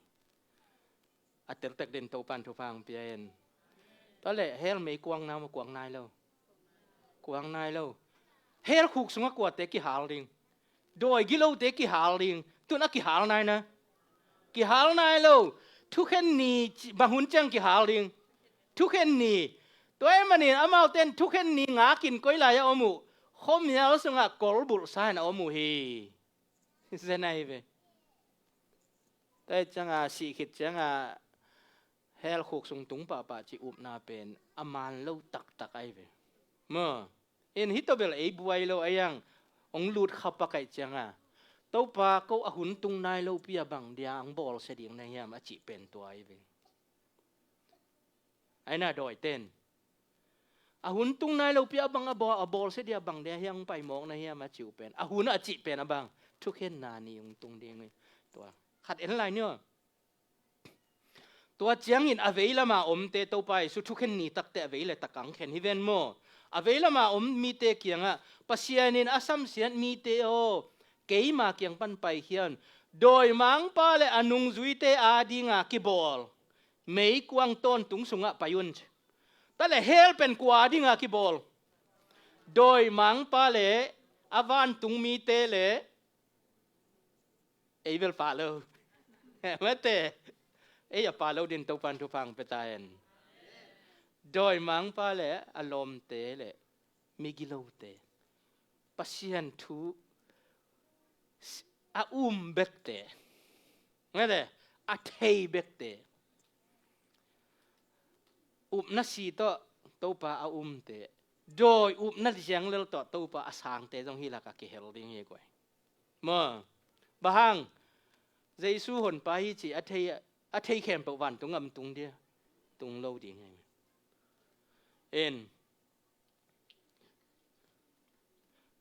A teltek din Topan thupha hong pia in. Tua leh hell meikuang na maw, kuang nai lo. Kuang nai lo. Hell khuk sungah kuate kihal ding? Dawi gilote kihal ding. Tun a kihal nai na? Kihal nai lo. Thukhen ni ci-, bang hun ciang kihal ding? Thukhen ni. Tua ahih manin amaute in thukhen ni ngakin koi lai-ah om uh? Khuamial sungah kolbulhsa in a om uh hi. Zen ahi ve. Tua hi ciang a, sih khit ciang a hell khuk sung tung pahpah cih upna pen a man lo taktak ahi ve. Maw. In hih tawh bel ei buai lo a, ei hang hong lut kha pak ahih ciang a, Topa, ko a hun tung nai lopi a bang dia hong bawlsia ding na hiam a cih pen tua ahi ve. Aina dawite in a hun tung nai lopi a bang a bawl, a bawlsia dia bang dia hiang pai mawk na hiam a cih uh pen, a hun a cih pen a bang, thukhenna ni hong tung ding hi. Tua khat en lai ni aw. Tua ciangin a vei lama omte Topa Jesu thukhen ni takte a vei le tak ang khen hi ven maw. A vei lama om mite kiangah, Pasian in a samsiat mite aw, keima kiang pan paikhia un. Dawimangpa le a nungzuite adinga kibawl meikuang tawntung sungah pai un ci. Tua leh hell pen kua dinga kibawl? Dawimangpa le a vantung mite le ei bel pah lo. Mate, ei a pah lo din Topan thupha hong pia ta hen. Dawimangpa le a lawmte le migilote, Pasian thu a um bekte, ngai le, a thei bekte, upna si tawh Topa a umte, dawi upna zianglel tawh Topa a sangte zong hih lakah kihel ding hi guai. Maw, bang hang, Jesu honpa hi ci a thei, a thei khempeuh vantung gam tung dia, tung lo ding hi. En.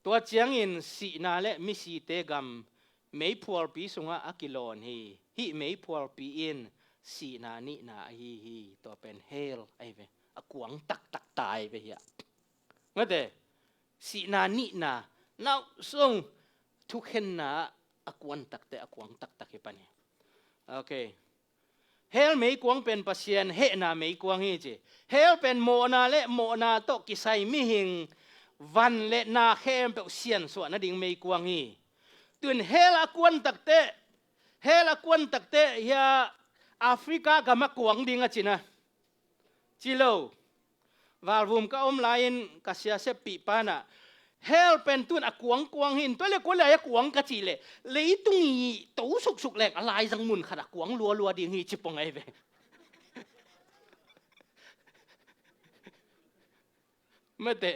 Tua ciangin sihna le misite gam meiphualpi sungah a kilawn hi. Hih meiphualpi in sihna nihna ahi hi. Tua pen hell ahi ve. A kuang taktak ta ahi ve hiah. Ngate, sihna nihna, nauh sung thukhenna a kuan takte, a kuang taktak hi pan hi. Okay. Hell meikuang pen Pasian hehna meikuang hi ci. Hell pen mawhna le mawhna tawh kisai mihing van le na khempeuh siansuah nading meikuang hi. Tuin hell a kuan takte, hell a kuan takte hia Africa gam a kuang ding a cina. Ci lo. Valvum ka om lai-in ka sia seppih pa in ah, hell pen tun a kuangkuang hi in, tua le kua lai-ah kuang ka cih leh, leitung i to suksuk leng a laizang mun khat ah kuang lualua ding hi ci pong ahi ve. Mate.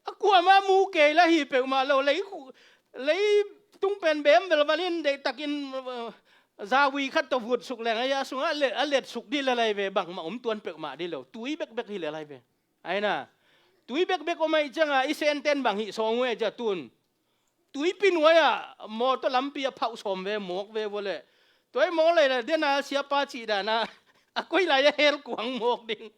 A kuamah mu kei la hi peuhmah lo, lei, leitung pen bem velval in deihtakin, uh, zaui khat tawh vutsuk leng a, a sungah a let, a letsuk dih le lai ve, bangmah om tuan peuhmah dih lo, tui bekbek hi le lai ve. Aina, tui bekbek om ahih ciangah i senten bang hih sawng uh e cia tun. Tuipi nuai-ah mawtaw lampi a phauh sawm ve, mawk ve vua leh. Tuai mawk lei le dena siapa cih dana a koi lai-ah hell kuang mawk ding.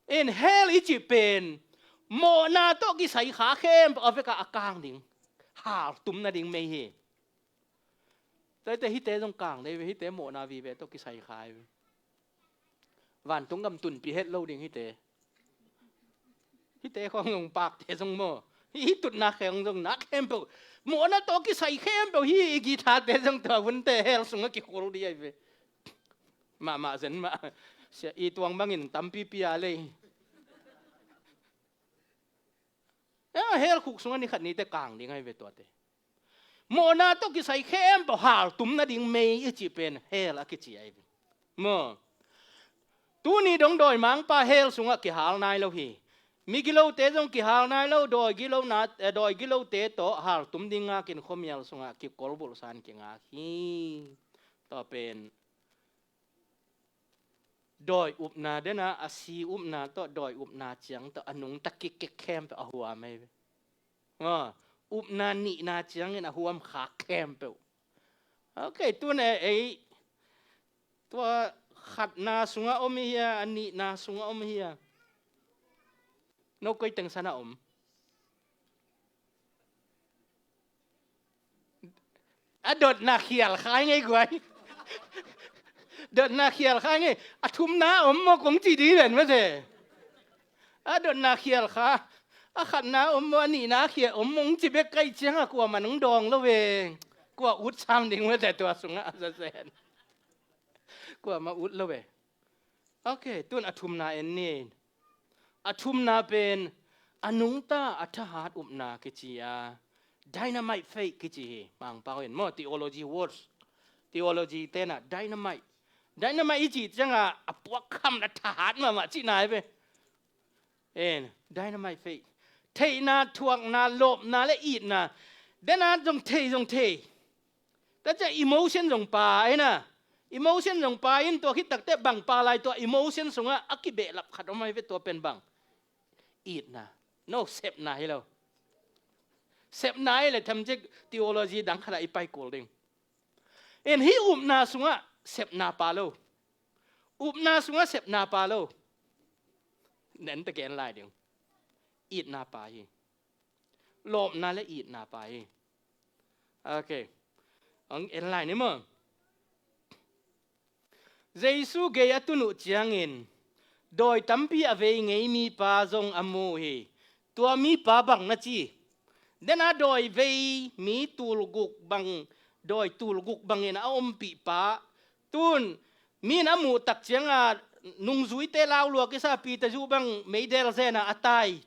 In hell i cih pen mawhna tawh kisai kha khempeuh a vekah a kang ding, haltum nading mei hi. Tuaite hihte zong kang dei ve, hihte mawhna vive tawh kisai kha hi ve. Vantung gam tunpi het lo ding hihte. Hihte khawng zong pakte zong maw, hih tutna khawng zong nak khempeuh, mawhna tawh kisai khempeuh hi. I guitar-te zong tua hunte hell sungah kikhul dih ahi ve. Mahmah zen mah. Sia i tuang bangin tampipi a lei. Hell khuk sungah ni khat ni teh kang ding ahi ve tuate. Mawhna tawh kisai khempeuh haltum nading mei i cih pen hell a kici ahi ve. Maw. Tuni dong dawimangpa hell sungah kihal nai lo hi. Migilote zong kihal nai lo, dawi gilona, eh, dawi gilote tawh haltum ding ngakin khuamial sungah kikolbulhsan kingak hi. Tua pen dawi upna dena a si upna tawh dawi upna ciang tawh a nungta kikek khempeuh a huam ahi ve. Maw, upna nihna ciangin a huam khak khempeuh. Ok, tun ei, ei tua khatna sungah om hi a, a nihna sungah om hi a. No koi teng sana om. A dotna khial khai ngei guai. Dotna khial khai ngei. A thumna om maw kong ci ding ven mate. A dotna khial kha. A khatna om maw, a nihna khial om maw, ong ci bek kai cianga kuamah nong dawng lo ve. Kua ut sam ding mate tua sungah a zazen. Kuamah ut lo ve. Ok, tun a thumna en ni. A thumna pen a nungta a thahat upna kici a, dynamite faith kici hi. Mangpau in maw, theology words, theology tena dynamite. Dynamite i cih cianga a puak kham na thahat mahmah cihna hi ve. En, dynamite faith. Theihna, thuakna, lawpna le itna. Dena zong thei, zong thei. Tua ciang emotion zong pai na. Emotion zong pai in tua khit takteh bang pai lai tua emotion sungah a kibehlap khat om ahi ve tua pen bang. Itna. No, sepna hi lo. Sepna hi le themcik theology dang khatah i pai kul ding. En hih upna sungah sepna pai lo. Upna sungah sepna pai lo. Nen ta gen lai ding. Itna pai hi. Lawpna le itna pai hi. Ok. Ong en lai ni maw. Jesu gei a tun uh ciangin dawi tampi a vei ngei mipa zong a mu hi. Tua mipa bang na ci. Dena dawi vei mi tulguk bang, dawi tulguk bangin a ompihpa. Tun min a muh tak cianga nungzuite laulua kisa Peter zu bang meidel zena a tai.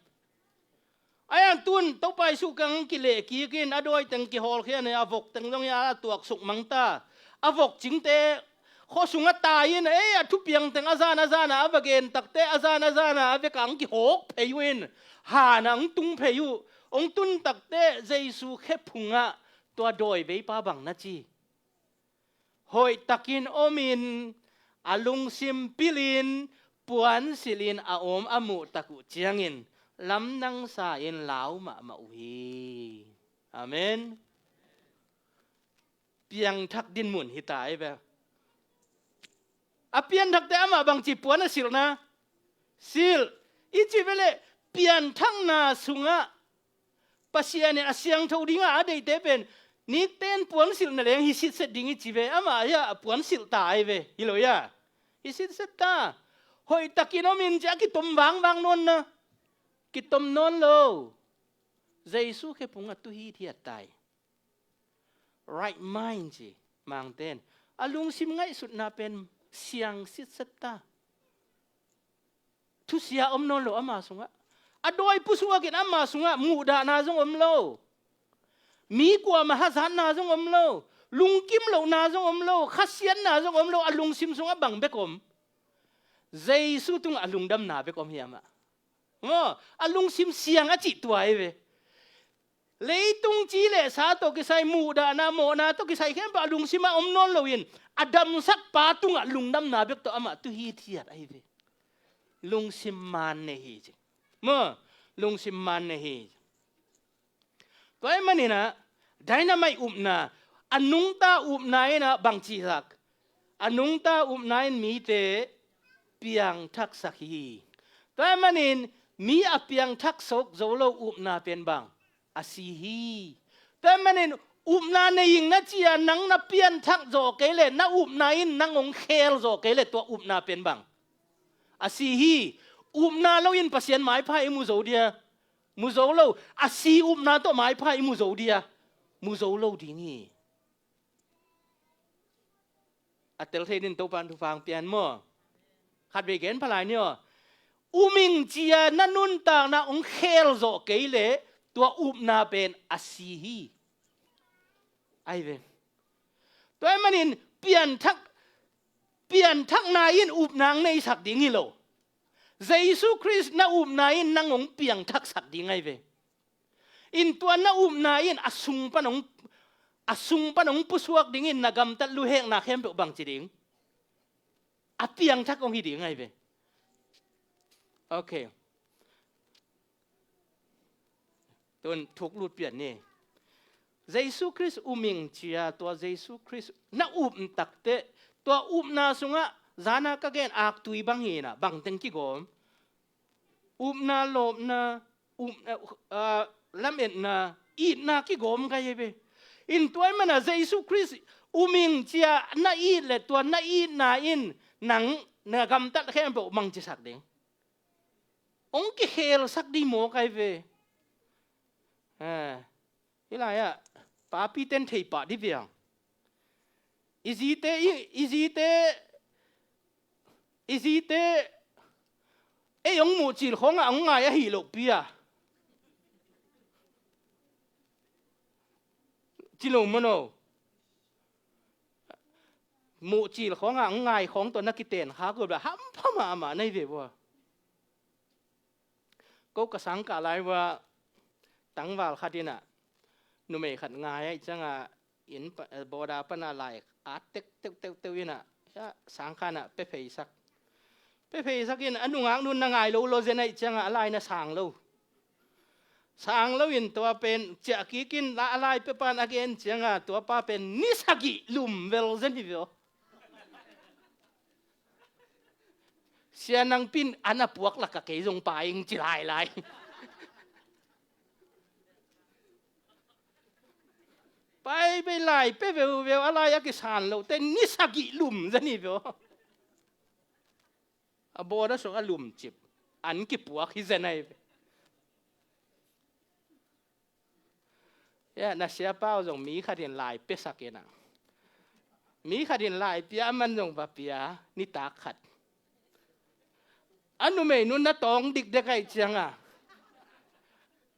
Ayan tun Topa Jesu kang kileh kikin a dawi teng kihawlkhia ne, a vok teng zong hi a tuak suk mangta. A vok cingte khuasung a tai in ei a thupiang teng a zan a zana a va gen takte a zan a zana a vekang kihawk phei uh in hana ang tung phei uh. Ong tun takte Jesu khephungah tua dawi veipa bang na ci. Hoihtakin omin a lungsim pilin puansilhin a om a muhtak uh ciangin lamdang sa-in lau mahmah uh hi. Amen. Piangthak dinmun hita ei ve. A pianthakte amah bangci puan a silhna silh i ci veleh pianthakna sungah Pasian in a siangtho dinga a deihte pen nikten puansilh na leng hi sitset ding i ci ve. Amah hia a puansilh ta ai ve hi lo hia? Hi sitset ta. Hoihtakin omin ci a kitom vangvang nawnna kitom nawn lo. Jesu khephungah tu hithiat tai. Right mind ci mangten a lungsim ngaihsutna pen siang sitset ta. Thusia om nawn lo ama sungah. A dawi pusuakin ama sungah muhdahna zong om lo. Mi kuamah hazatna zong om lo. Lungkim lohna zong om lo. Khasiatna zong om lo. A lungsim sungah bang bek om? Jesu tungah a lungdamna bek om hi amah. Maw, a lungsim siang a cih tua hi ve. Leitung ci le sa tawh kisai muhdahna mawhna tawh kisai khempeuh a lungsimah om nawn loin a damsakpa tungah lungdamna bek tawh amah tu hithiat ahi ve. Lungsim man nei hi ci. Maw, lungsim man nei hi ci. Tua ahih maninah dynamite upna a nungta upna inah bangci sak a nungta upna in mite piangthaksak hi. Tua ahih manin mi a piangthak sok zo lo upna pen bang a si hi. Tua ahih manin upna nei ing na ci-a nang na pianthak zawh kei le na upna in nang hong khel zawh kei le tua upna pen bang a si hi. Upna loin Pasian maipha i mu zo dia? Mu zo lo. A si upna tawh maipha i mu zo dia? Mu zo lo ding hi. A tel thei din Topan thupha hong pia hen maw? Khatvei gen pha lai ni aw. Um ing ci-a na nuntakna hong khel zawh kei leh tua upna pen a si hi. Ai ve. Tua ahih manin pianthak, pianthakna in upna hong neisak ding hi lo. Jesu Khrist na upna in nang hong piangthaksak ding ai ve. In tua na upna in a sung pan hong, a sung pan hong pusuak dingin na gamtat luhekna khempeuh bangci ding? A piangthak hong hi ding ai ve. Ok. Tun thuk lut pian ni. Jesu Khrist um ing cia, tua Jesu Khrist na up takte, tua upna sungah zana ka gen aktui bang hi na, bang teng kigawm? Upna, lawpna, upna, ah, lametna, itna kigawm ka hi ve. In tua ahih mana Jesu Khrist um ing cia na it le tua na itna in nang na gamtat khempeuh bangci sak ding? Hong kikhelsak ding maw ka hi ve. Eh, hih lai-ah papi ten thei pah dih viang. I zite, i, i zite, i zite, ei hong muhcil khawngah hong ngai ahi loh pi a. Ci lo maw no? Muhcil khawngah hong ngai khawng tawh na kiten kha ko bia hampha mahmah na hi ve vua. Ko ka sangkah lai vua tangval khat inah numei khat ngai aih ciangah inn pa, eh, bawda pana lai at tek teuh teuh teuh inah, ya, sangkhan ah pia pheisak. Pia pheisak in a nungak nun na ngai lo lo zen aih ciangah a lai na sang lo. Sang lo in tua pen ciah kik in la a lai pia pan a gen ciangah tua pa pen ni sagih lum vel zen hi vio. Sia nang pin an a puak lak a kei zong pa ing ci lailai. Pai bei lai pe veuveu a lai a kisan lote ni sagih lum zani veu. A bawda sung a lum cip an kipuak hi zenai ve. Ya, na siapa uh zong mi khatin lai piasak inah. Mi khatin lai pia a man zong va pia nitak khat. A numei nun na tawng dikdek aih cianga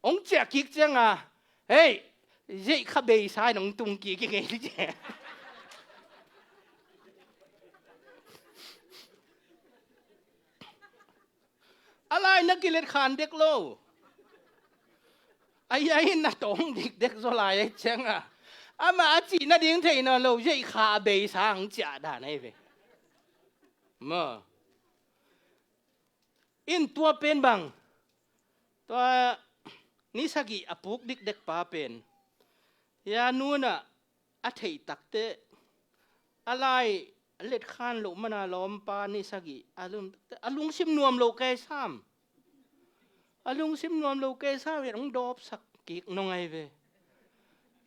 hong ciah kik cianga, hei, zeih kha beisa in hong tung kik i ngei cia. A lai na kilet khan dek lo. A ia in na tawng dikdek zaw lai a cianga amah a cih nading thei nawn lo, zeih kha a beisa hong ciah dan ahi ve. Ma in tua pen bang, tua ni sagih a puk dikdek pa pen ia nunah a theih takte a lai a let khan loh mana lawmpa ni sagih a lum takte a lungsim nuam lo kei sam. A lungsim nuam lo kei sam in hong dawpsak kik nong ahi ve.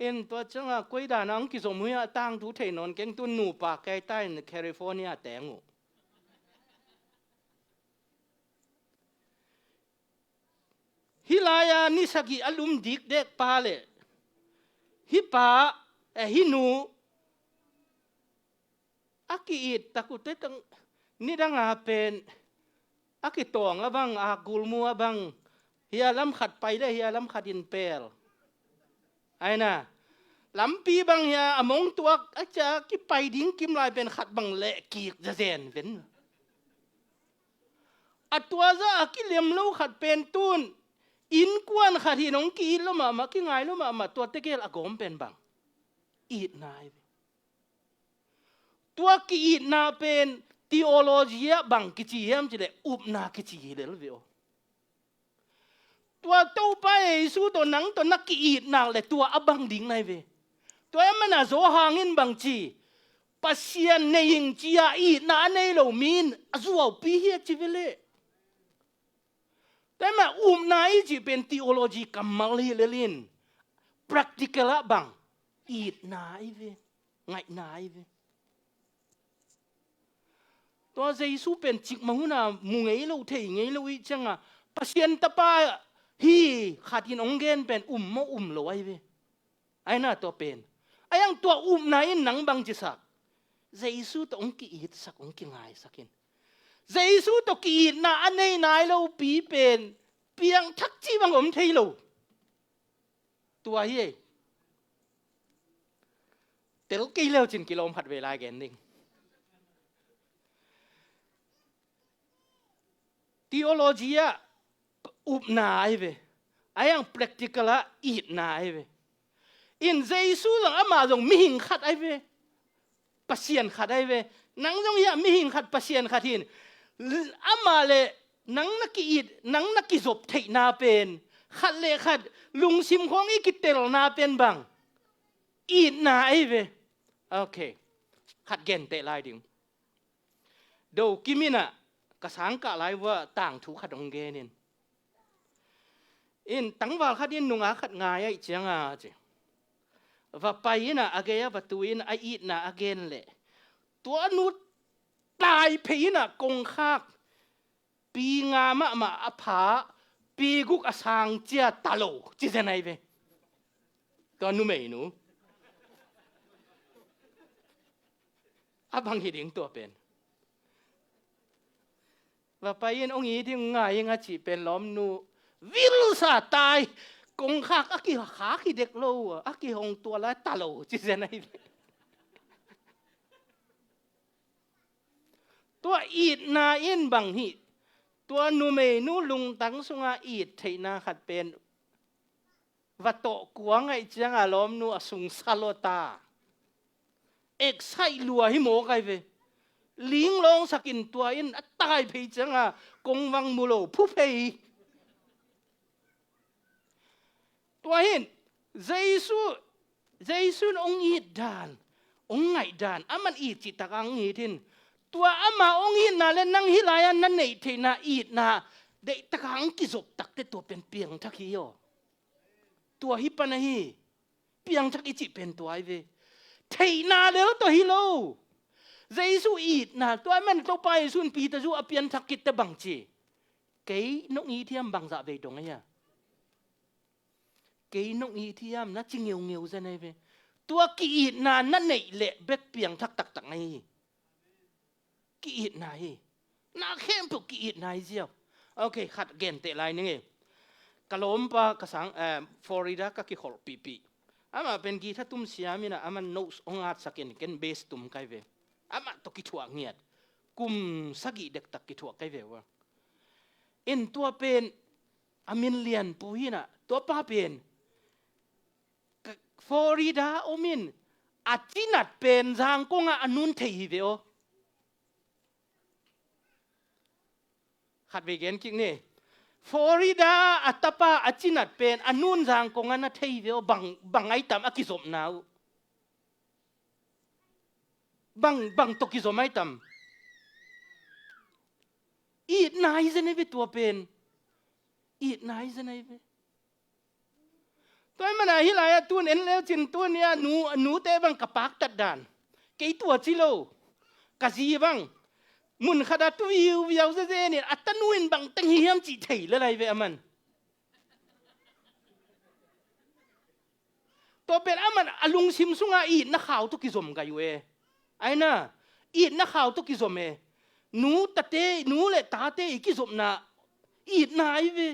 In tua cianga koi dana hong kizom huia tangthu thei nawn keng, tu nupa kei ta in California teng uh. Hih lai-a ni sagih a lum dikdek pa le hih pa, eh, hih nu a ki-it tak uh te tang nidanga pen a kitawng a bang, a gulmu a bang, hia lam khat pai le hia lam khat in pel. Aina lampi bang hia a mong tuak a cia kipai ding kim lai pen khat bang leh kik zazen ven. A tua zah a kilem lo khat pen tun innkuan khat hin hong ki-it lo mahmah, kingai lo mahmah, tua tegel a gawm pen bang? Itna ahi ve. Tua ki-itna pen theology ah bang kici hiam cileh upna kici hi lel ve aw. Tua Topa Jesu tawh nang tawh na ki-it nak le tua a bang ding nai ve. Tua e mana Zawhang in bang ci? Pasian nei ing cia itna a nei lo mi in a zuaupi hi a ci ve le. Tua e mana upna i cih pen theology kammal hi lel in practical ah bang? Itna i ve. Ngaihna i ve. Tua Jesu pen cikmah huna mu ngei lo, thei ngei lo i cianga Pasian tapa hi khat in hong gen pen um maw um lo ahi ve. Aina tua pen a iang tua upna in nang bang cisak? Jesu tawh hong ki-itsak, hong kingaisak in. Jesu tawh ki-itna a nei nai lo pi pen piangthak ci bang om thei lo. Tua hi ei. Tel kei leu cin kilawm khat vei lai gen ding. Theology ah upna ai ve. Ai ang practical ah itna ai ve. In Jesu zong amah zong mihing khat ai ve. Pasian khat ai ve. Nang zong hiah mihing khat Pasian khat hin. Amah le nang na ki-it, nang na kizop theihna pen khat le khat lungsim khawng i kitelna pen bang itna ai ve. Ok. Khat genteh lai ding. Do kiminah ka sangkah lai vua tangthu khat hong genin. In tangval khat in nunga khat ngai aih cianga ci. Va pai inah a gei a va tu in a itna a gen leh tua nu tai phei inah kongkhak pi nga mahmah a pha pi guk a sang cia ta lo ci zen ai ve. Tua numeinu a bang hi ding tua pen. Va pai in ong it ding ngai ing a cih pen lawmnu vilsa tai kongkhak a kikhak hi dek lo a kihong tua lai ta lo ci zen ai ve. Tua itna in bang hi. Tua numeinu lungtang sunga it theihna khat pen va tawh kua ngaih cianga lawmnu a sungsa lawta. Excite lua hi mawk ai ve. Linglawngsakin tua in a tai phei cianga kongvang mu lo phu phei. Tua hin Jesu, Jesu in ong it dan, ong ngaih dan aman it cihtak ang it hin. Tua ama ong itna le nang hi lai-a na neih theihna itna deihtaka ang kizop takte tua pen piangthak hi aw. Tua hi pan ahi. Piangthak i cih pen tua ai ve. Theihna lel tawh hi lo. Jesu itna tua man Topa Jesu in Peter zu a pianthak kitte bang ci. Kei nong it hiam bangzah vei dong ahi a. Kei nong it hiam na ci ngeungeu zen ai ve. Tua ki-itna na neih leh bek piangthak taktak ngai hi. Ki-itna hi. Na khempeuh ki-itna hi ziau. Ok, khat genteh lai ning e. Ka lawmpa ka sang, eh, Florida ka kikholh pihpih. Amah pen guitar tum siam inah aman notes ong atsakin ken bass tum kai ve. Amah tawh kithuah ngiat. Kum sagih dektak kithuah kai ve ua. En tua pen a min lianpu hinah tua pa pen Florida om in a cinat pen zangkongah a nun thei hi ve aw. Khat vei gen kik ni. Florida a tapa a cinat pen a nun zangkongah na thei hi ve aw bang, bang ai tam a kizopna uh. Bang, bang tawh kizom ai tam. Itna hi zen ai ve tua pen. Itna hi zen ai ve. Tua hi mana hi lai-ah tun en leu cin tun hi-a nu, nute bang ka paktat dan. Kei tua ci lo. Ka zi bang. Mun khatah tu viuviau zezenin a tanu in bang teng hi hiam cih thei le lai ve a man. Tua pen aman a lungsim sunga itna khau tawh kizom gai uh e. Aina, itna khau tawh kizom e. Nu tate, nu le tate i kizopna itna ai ve.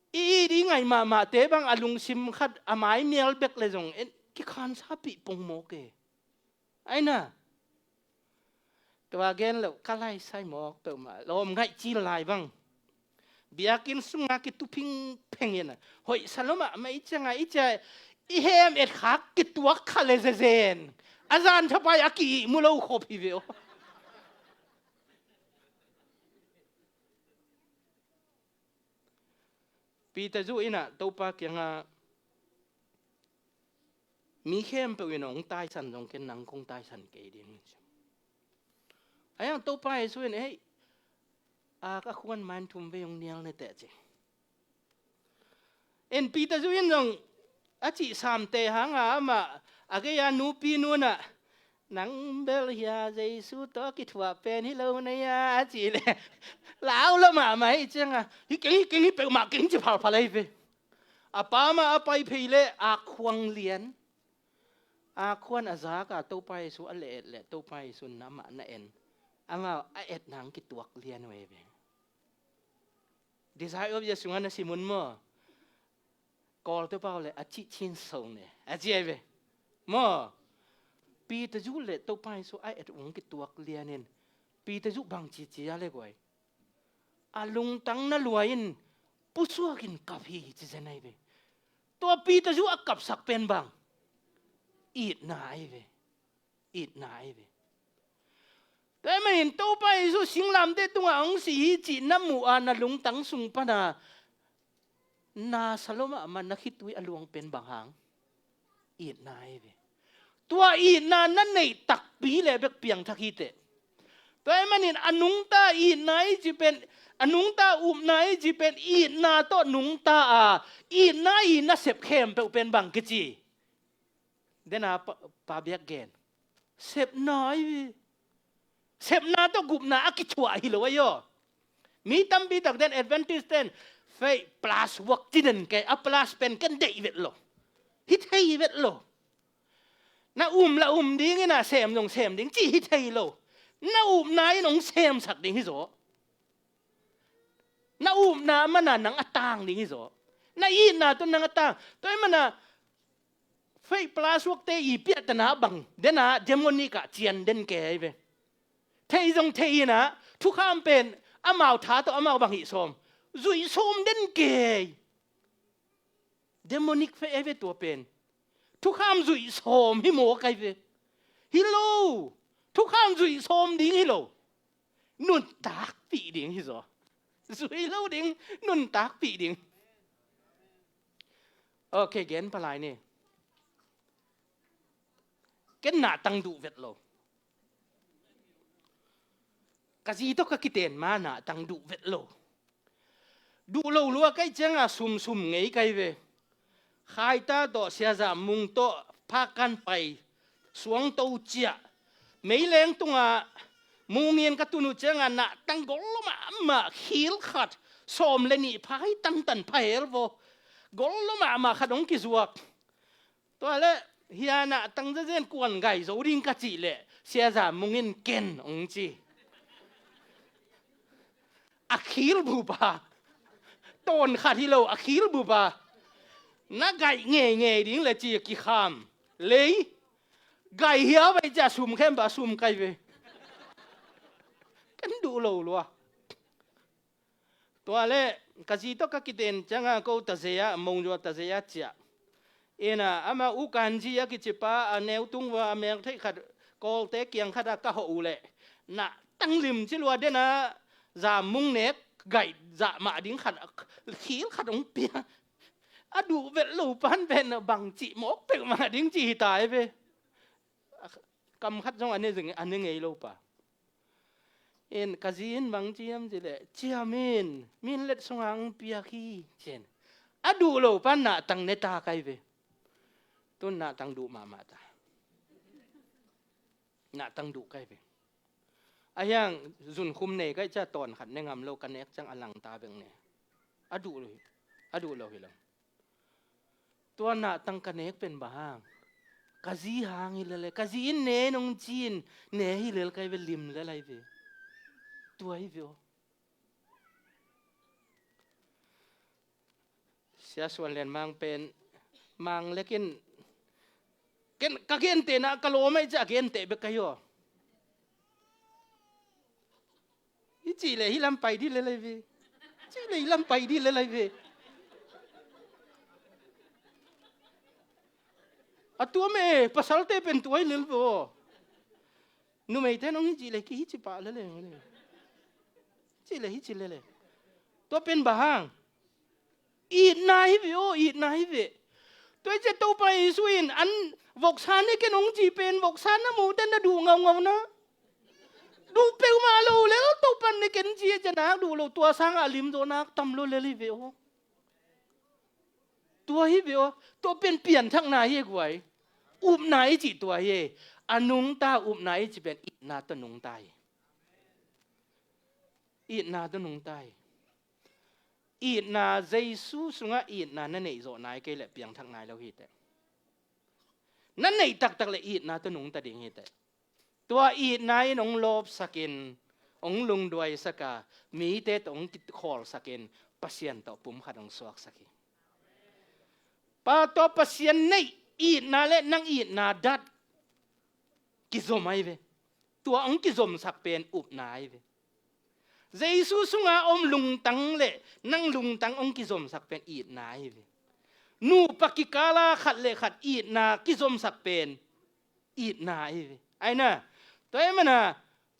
I it i ngaih mahmahte bang a lungsim khat a mai mial bek le zong en kikhansapih pong mawk e. Aina. Tua gen loh ka laisai mawk peuhmah lawm ngaih cil lai bang. Biakinn sunga kitu phingpheng in a hoihsa lua mahmah i cianga i cia i hem etkhak kituak kha le zezen. A zan thapai a ki-ih mu lo khop hi ve aw. Peter zu inah Topa kiangah mi khempeuh in hong taisan zong ken nang kong taisan kei ding hi ci. Aiang Topa Jesu in ei ak a khuan main thum vei hong nial ne teh ci. En Peter zu in zong a cih samte hanga amah a gei-a nupi nunah nang bel hia Jesu tawh a kithuah pen hi lo na hia a cih le lau lo mahmah hi cianga hi keng hi keng hi peuhmah keng ci phalphal ahi ve. A pa mah a pai phei le a khuang lian a khuan a zaka Topa Jesu a le et le Topa Jesu na amah na en amah a et nang kituak lian uh ahi ve. Desire of Yesu sungah na sim un maw? Kawlte pau le a cih cin so ne a ci ai ve. Maw, Peter Zu le Topa Jesu a et ung kituak lianin Peter Zu bang cici a le guai, a lungtang na luai in pusuak in kap hi ci zen ai ve. Tua Peter Zu a kapsak pen bang? Itna ai ve. Itna ai ve. Tua ahih manin Topa Jesu singlamteh tungah hong si hi cih na muh a na lungtang sung pana na sa lom ah man na khitui a luang pen bang hang? Itna ai ve. Tua itna na neih takpi le bek piangthak hi teh. Tua ahih manin a nungta itna i ci pen, a nungta upna i ci pen itna tawh nungta a, itna i nasep khempeuh pen bang kici? Dena pa, pa biak gen. Sepna ai ve. Sepna tawh gupna a kithuah hi lo ai aw. Mi tampi tak den Adventist ten faith plus work ci den kei, a plus pen ken deih vet lo. Hi thei vet lo. Na um la um ding in a sem zong sem ding ci hi thei lo. Na upna in hong semsak ding hi zaw. Na upna mana nang a tang ding hi zaw. Na itna tawh nang a tang. Tua ahih mana faith plus work te i piahtana bang dena demonic ah cian den kei ai ve. Thei zong thei in a thukham pen amau tha tawh amau bang hih sawm, zuih sawm den kei. Demonic faith ai ve tua pen. Thukham zuih sawm hi mawk ai ve. Hi lo. Thukham zuih sawm ding hi lo. Nuntakpih ding hi zaw. Zuih lo ding, nuntakpih ding. Ok, gen palai ni. Ken nahtang duh vet lo. Ka zi tawh ka kiten ma nahtang duh vet lo. Duh lo lua kai cianga sumsum ngei kai ve. Khaita tawh Sia Zam Mung tawh phak kan pai suangto ciah. Meileng tungah mungin ka tun uh cianga nahtang gol lo mahmah khil khat, sawm le nih pha hi tantan pha hel vaw. Gol lo mahmah khat hong kizuak. Tua le hia nahtang zazen kuan gai zo ding ka cih leh Sia Zam Mung in ken hong ci. A khil bupa. Tawn khat hi lo a khil bupa. Na gaih ngeingei ding le ci a kikham. Lei. Gaih hiau bai ci a sum khempeuh a sum kai ve. Ken duh lo lua. Tua le ka zi tawh ka kiten cianga ko tazei ah mongzua tazei ah ciah. Ina ama ukanzi a kicipa a neu tung va a mel theih khat kawlte kiang khat a ka hawh uh leh nahtang lim ci lua dena Zam Mung nek gaih zah mah ding khat khil khat hong pia. A duh velh lo pan pen bang cih mawk peuhmah ding ci hi ta ai ve. Kam khat zong a ne ngei lo pa. In ka zi in bang ci hiam ci leh ciam in min let sunga hong piak hi cin. A duh lo pan nahtang ne ta kai ve. Tun nahtang duh mahmah ta. Nahtang duh kai ve. A hiang zunkhum nei kai cia tawn khat ne ngam lo ka nek ciang a lang ta beng ne. A duh lo hi. A duh lo hi lo. Tua nahtang ka nek pen bang hang? Ka zi hang hi lele, ka zi in ne nong ci in ne hi lel kai ve lim lel ai ve. Tua hi ve aw. Sia Suan Lian Mang pen Mang lekin ken ka gentehna ka lawm ai cia genteh bek ka hi aw. Hi cih leh hi lam pai dih lel ai ve. Cih leh hi lam pai dih lel ai ve. A tuam e, pasalte pen tuai lel ve aw. Numeite nong hi cih leh ki hi ci pah lel e. Cih leh hi ci lel e. Tua pen bang hang? Itna hi ve aw, itna hi ve. Tua hi ciah Topa Jesu in an voksa ne ken hong ci pen voksa na muhte na duh ngaungau na. Duh peuhmah lo lel Topa ne ken ci a ciah nak duh lo tua sangah a lim zawh nak tam lo lel hi ve aw. Tua hi ve aw, tua pen pianthakna hi e guai. Upna i cih tua hi e. A nungta upna i cih pen itna tawh nungta hi. Itna tawh nungta hi. Itna, Jesu sungah itna na neih zawh nai kei leh piangthak nai lo hi teh. Na neih taktak leh itna tawh nungta ding hi teh. Tua itna in hong lawpsakin, hong lungduaisak a, mite tawh hong kikhawlsakin, Pasian tawh pumkhat hong suaksak hi. Pa tawh Pasian neih itna le nang itna dat kizom ahi ve. Tua hong kizomsak pen upna ahi ve. Jesu sunga om lungtang le nang lungtang hong kizomsak pen itna ahi ve. Nupa kikala khat le khat itna kizomsak pen itna ahi ve. Aina, tua ahih mana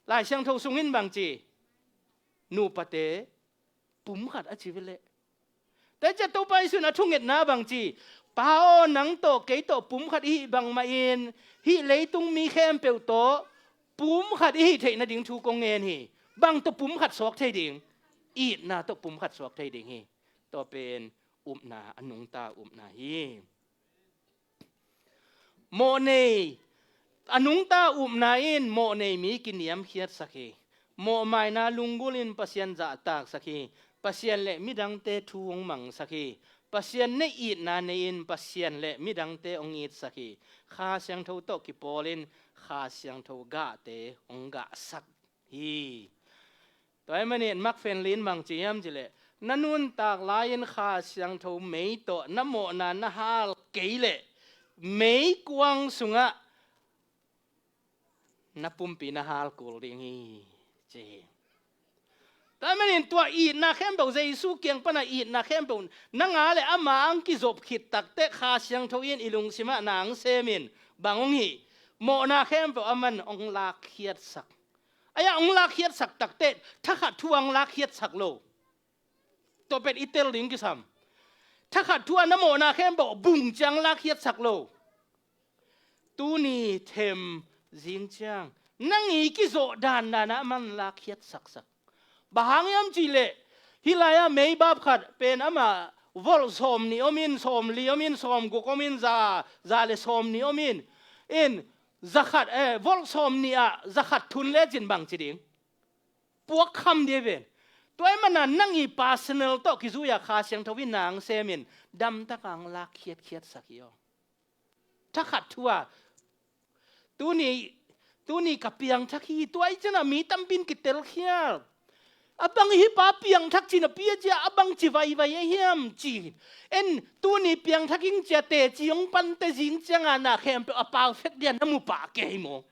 Lai Siangtho sungin bang ci? Nupate pum khat a ci ve leh. Tua ciah Topa Jesu in a thungetna bang ci? Pa aw, nang tawh kei tawh pum khat i hih bangmah in hih leitung mi khempeuh tawh pum khat i hih theih nading thu kong ngen hi. Bang tawh pum khat suak thei ding? Itna tawh pum khat suak thei ding hi. Tua pen upna, a nungta upna hi. Mawhnei, a nungta upna in mawhnei mi kiniamkhiatsak hi. Mawhmaina lunggulh in Pasian zahtaksak hi. Pasian le midangte thu hong mangsak hi. Pasian neih itna nei in Pasian le midangte hong itsak hi. Kha Siangtho tawh kipawlin Kha Siangtho gahte hong gahsak hi. Tua ahih manin Mark Fenlin bang ci hiam cih leh, na nuntak lai-in Kha Siangtho mei tawh na mawhna na hal kei leh meikuang sungah na pumpi na hal kul ding hi, ci hi. Tua ahih manin tua itna khempeuh, Jesu kiang pana itna khempeuh nang a le ama ang kizop khit takteh Kha Siangtho in i lungsimah na ang semin bang hong hih? Mawhna khempeuh aman hong lakkhiatsak. Aia hong lakkhiatsak takteh thakhat thu a hong lakkhiatsak lo. Tua pen i tel ding kisam. Thakhat thu a na mawhna khempeuh bung ciang lakkhiatsak lo. Tuni them, zing ciang nang i kizawh dandan ah aman lakkhiatsaksak. Bang hang hiam cih leh hih lai-ah meibap khat pen amah volt sawm nih om in, sawm li om in, sawm guk om in, za, za le sawm nih om in. In, za khat, eh, volt sawm nih ah za khat thun lecin bang ci ding? Puak kham ding hi ven. Tua ahih mana nang i personal tawh kizui-a Kha Siangtho in na ang semin damtak a ang lakkhiatkhiatsak hi aw. Thakhat thu a, tuni, tuni ka piangthak hi, tua ahih ciangin mi tampi in kitelkhial. A bang hih pa piangthak ci napi a cia, a bang ci vaivai a hiam ci. En, tuni piangthak ing cia teci hong pante zing ciangin na khempeuh a perfect dia na mu pah kei maw?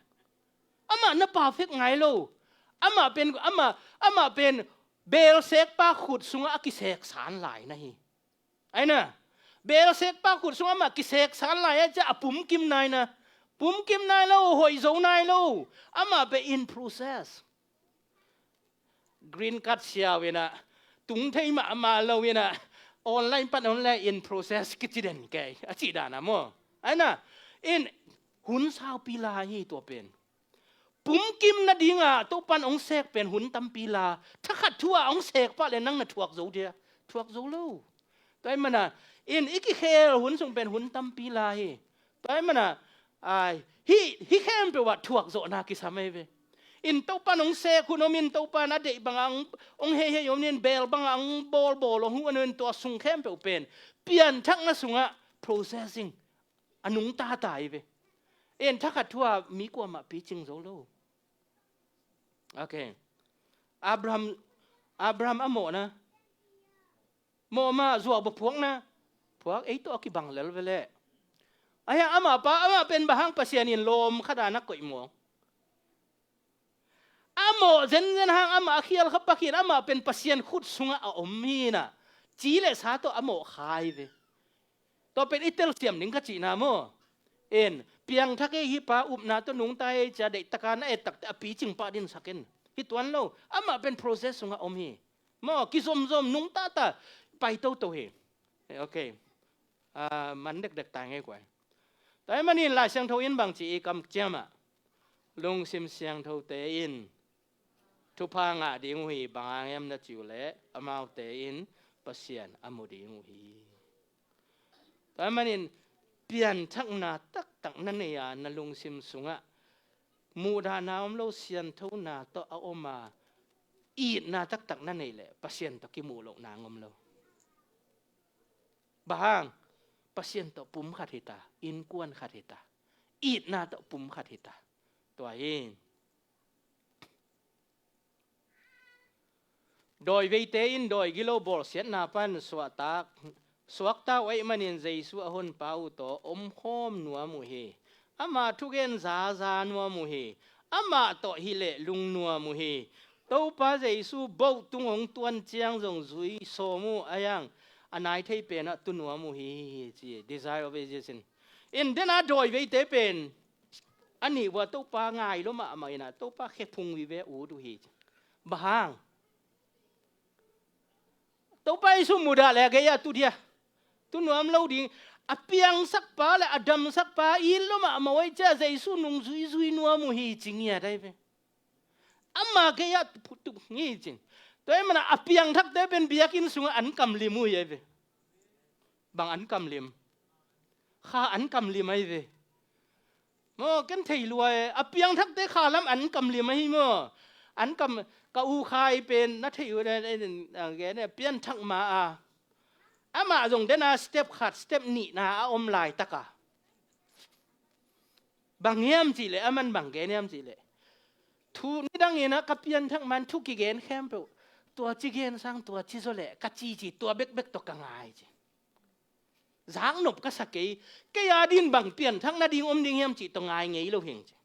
Amah na perfect ngai lo. Amah pen, amah, amah pen belsekpa khut sungah a kiseksan lai na hi. Aina, belsekpa khut sungah amah kiseksan lai a cia a pumkim nai na. Pumkim nai lo, hoih zo nai lo. Amah pen in process. Green card siau inah, tung thei mahmah lo inah, online pan online in process kici den kei a cih dan a maw? Aina, in hun saupi la hi tua pen. Pumkim nadingah Topan hong sek pen hun tampi la, thakhat thu a hong sek pah le nang na thuak zo dia, thuak zo lo. Tua ahih mana in i kikhel hun sung pen hun tampi la hi. Tua ahih mana, ai, hih, hih khempeuh ah thuak zawhna kisam ahi ve. In Topan hong sek hun om in, Topan a deih bangah hong, hong heihei om in, bel bangah hong bawlbawl hong huh a, in tua sung khempeuh pen pianthakna sungah processing a nungta ta hi ve. En, thakhat thu a mi kuamah picing zo lo. Ok. Abraham, Abraham a mawhna, mawh mah zuau bawh phuakna, phuak, ei tawh a kibang lel ve leh. Ahi hang amah pa, amah pen bang hang Pasian in lawm khat a na koih maw? A mawh zenzen hang amah a khial kha pak hi in, amah pen Pasian khut sungah a om hi inah, ci le sa tawh a mawh kha hi ve. Tua pen i telsiam ding ka cihna maw? En, piangthak ei, hih pa upna tawh nungta ei cia, deihtak a na et takteh a picing pah ding sak in. Hi tuan lo, amah pen process sungah om hi. Maw, kizomzom nungta ta pai toto hi. Eh, ok. Ah, man dekdek ta ngei kuai. Tua ahih manin Lai Siangtho in bang ci i kam ciamah, lungsim siangthote in thupha ngah ding uh hi, bang hang hiam na cih uh leh amaute in Pasian a mu ding uh hi. Tua ahih manin pianthakna taktak na nei a, na lungsim sungah muhdahna om lo, sianthona tawh a om a, itna taktak na neih leh Pasian tawh kimuh lohna hong om lo. Bang hang? Pasian tawh pum khat hi ta, innkuan khat hi ta, itna tawh pum khat hi ta. Tua hi. Dawi veite in dawi gilo bawlsiatna pan suahtak Suakta uh ahih manin Jesu a honpa uh tawh omkhawm nuam uh hi. Amah thugen zaza nuam uh hi. Amah tawh hileh lungnuam uh hi. Topa Jesu boh tung hong tuan ciang zong zui sawm uh a, a nai thei penah tu nuam uh hi, hi, hi, ci. Desire of Ages in. In dena dawi veite pen a nih vua Topa ngai lo mahmah inah Topa khephung vive ut uh hi, ci. Bang hang? Topa Jesu mudah le a gei-ah tu dia, tu nuam lo ding. A piangsakpa le a damsakpa it lo mahmah uh ahih ciah Jesu nung zuizui nuam uh hi, ci ngiat ahi ve. Ama gei-ah tu, tu ngi cin. Tua ahih manin a piangthakte pen biakinn sungah an kamlim uh hi ahi ve. Bang an kamlim? Kha an kamlim ahi ve. Maw, ken thei lua e. A piangthakte kha lam an kamlim ahi maw. An kam, ka u Khai pen na thei uh, eh, eh, eh, gen, eh, pianthak ma a. Amah zong dena step khat, step nihna a om laitaka. Bang hiam cihleh, aman bang gen hiam cihleh, thu nidang inah ka pianthak man thu kigen khempeuh tua ci gen sang tua ci zaw leh ka ci ci, tua bekbek tawh ka ngai ci. Zaknop ka sa kei, kei a din bang pianthak nading om ding hiam cih tawh ngai ngei lo hing ci.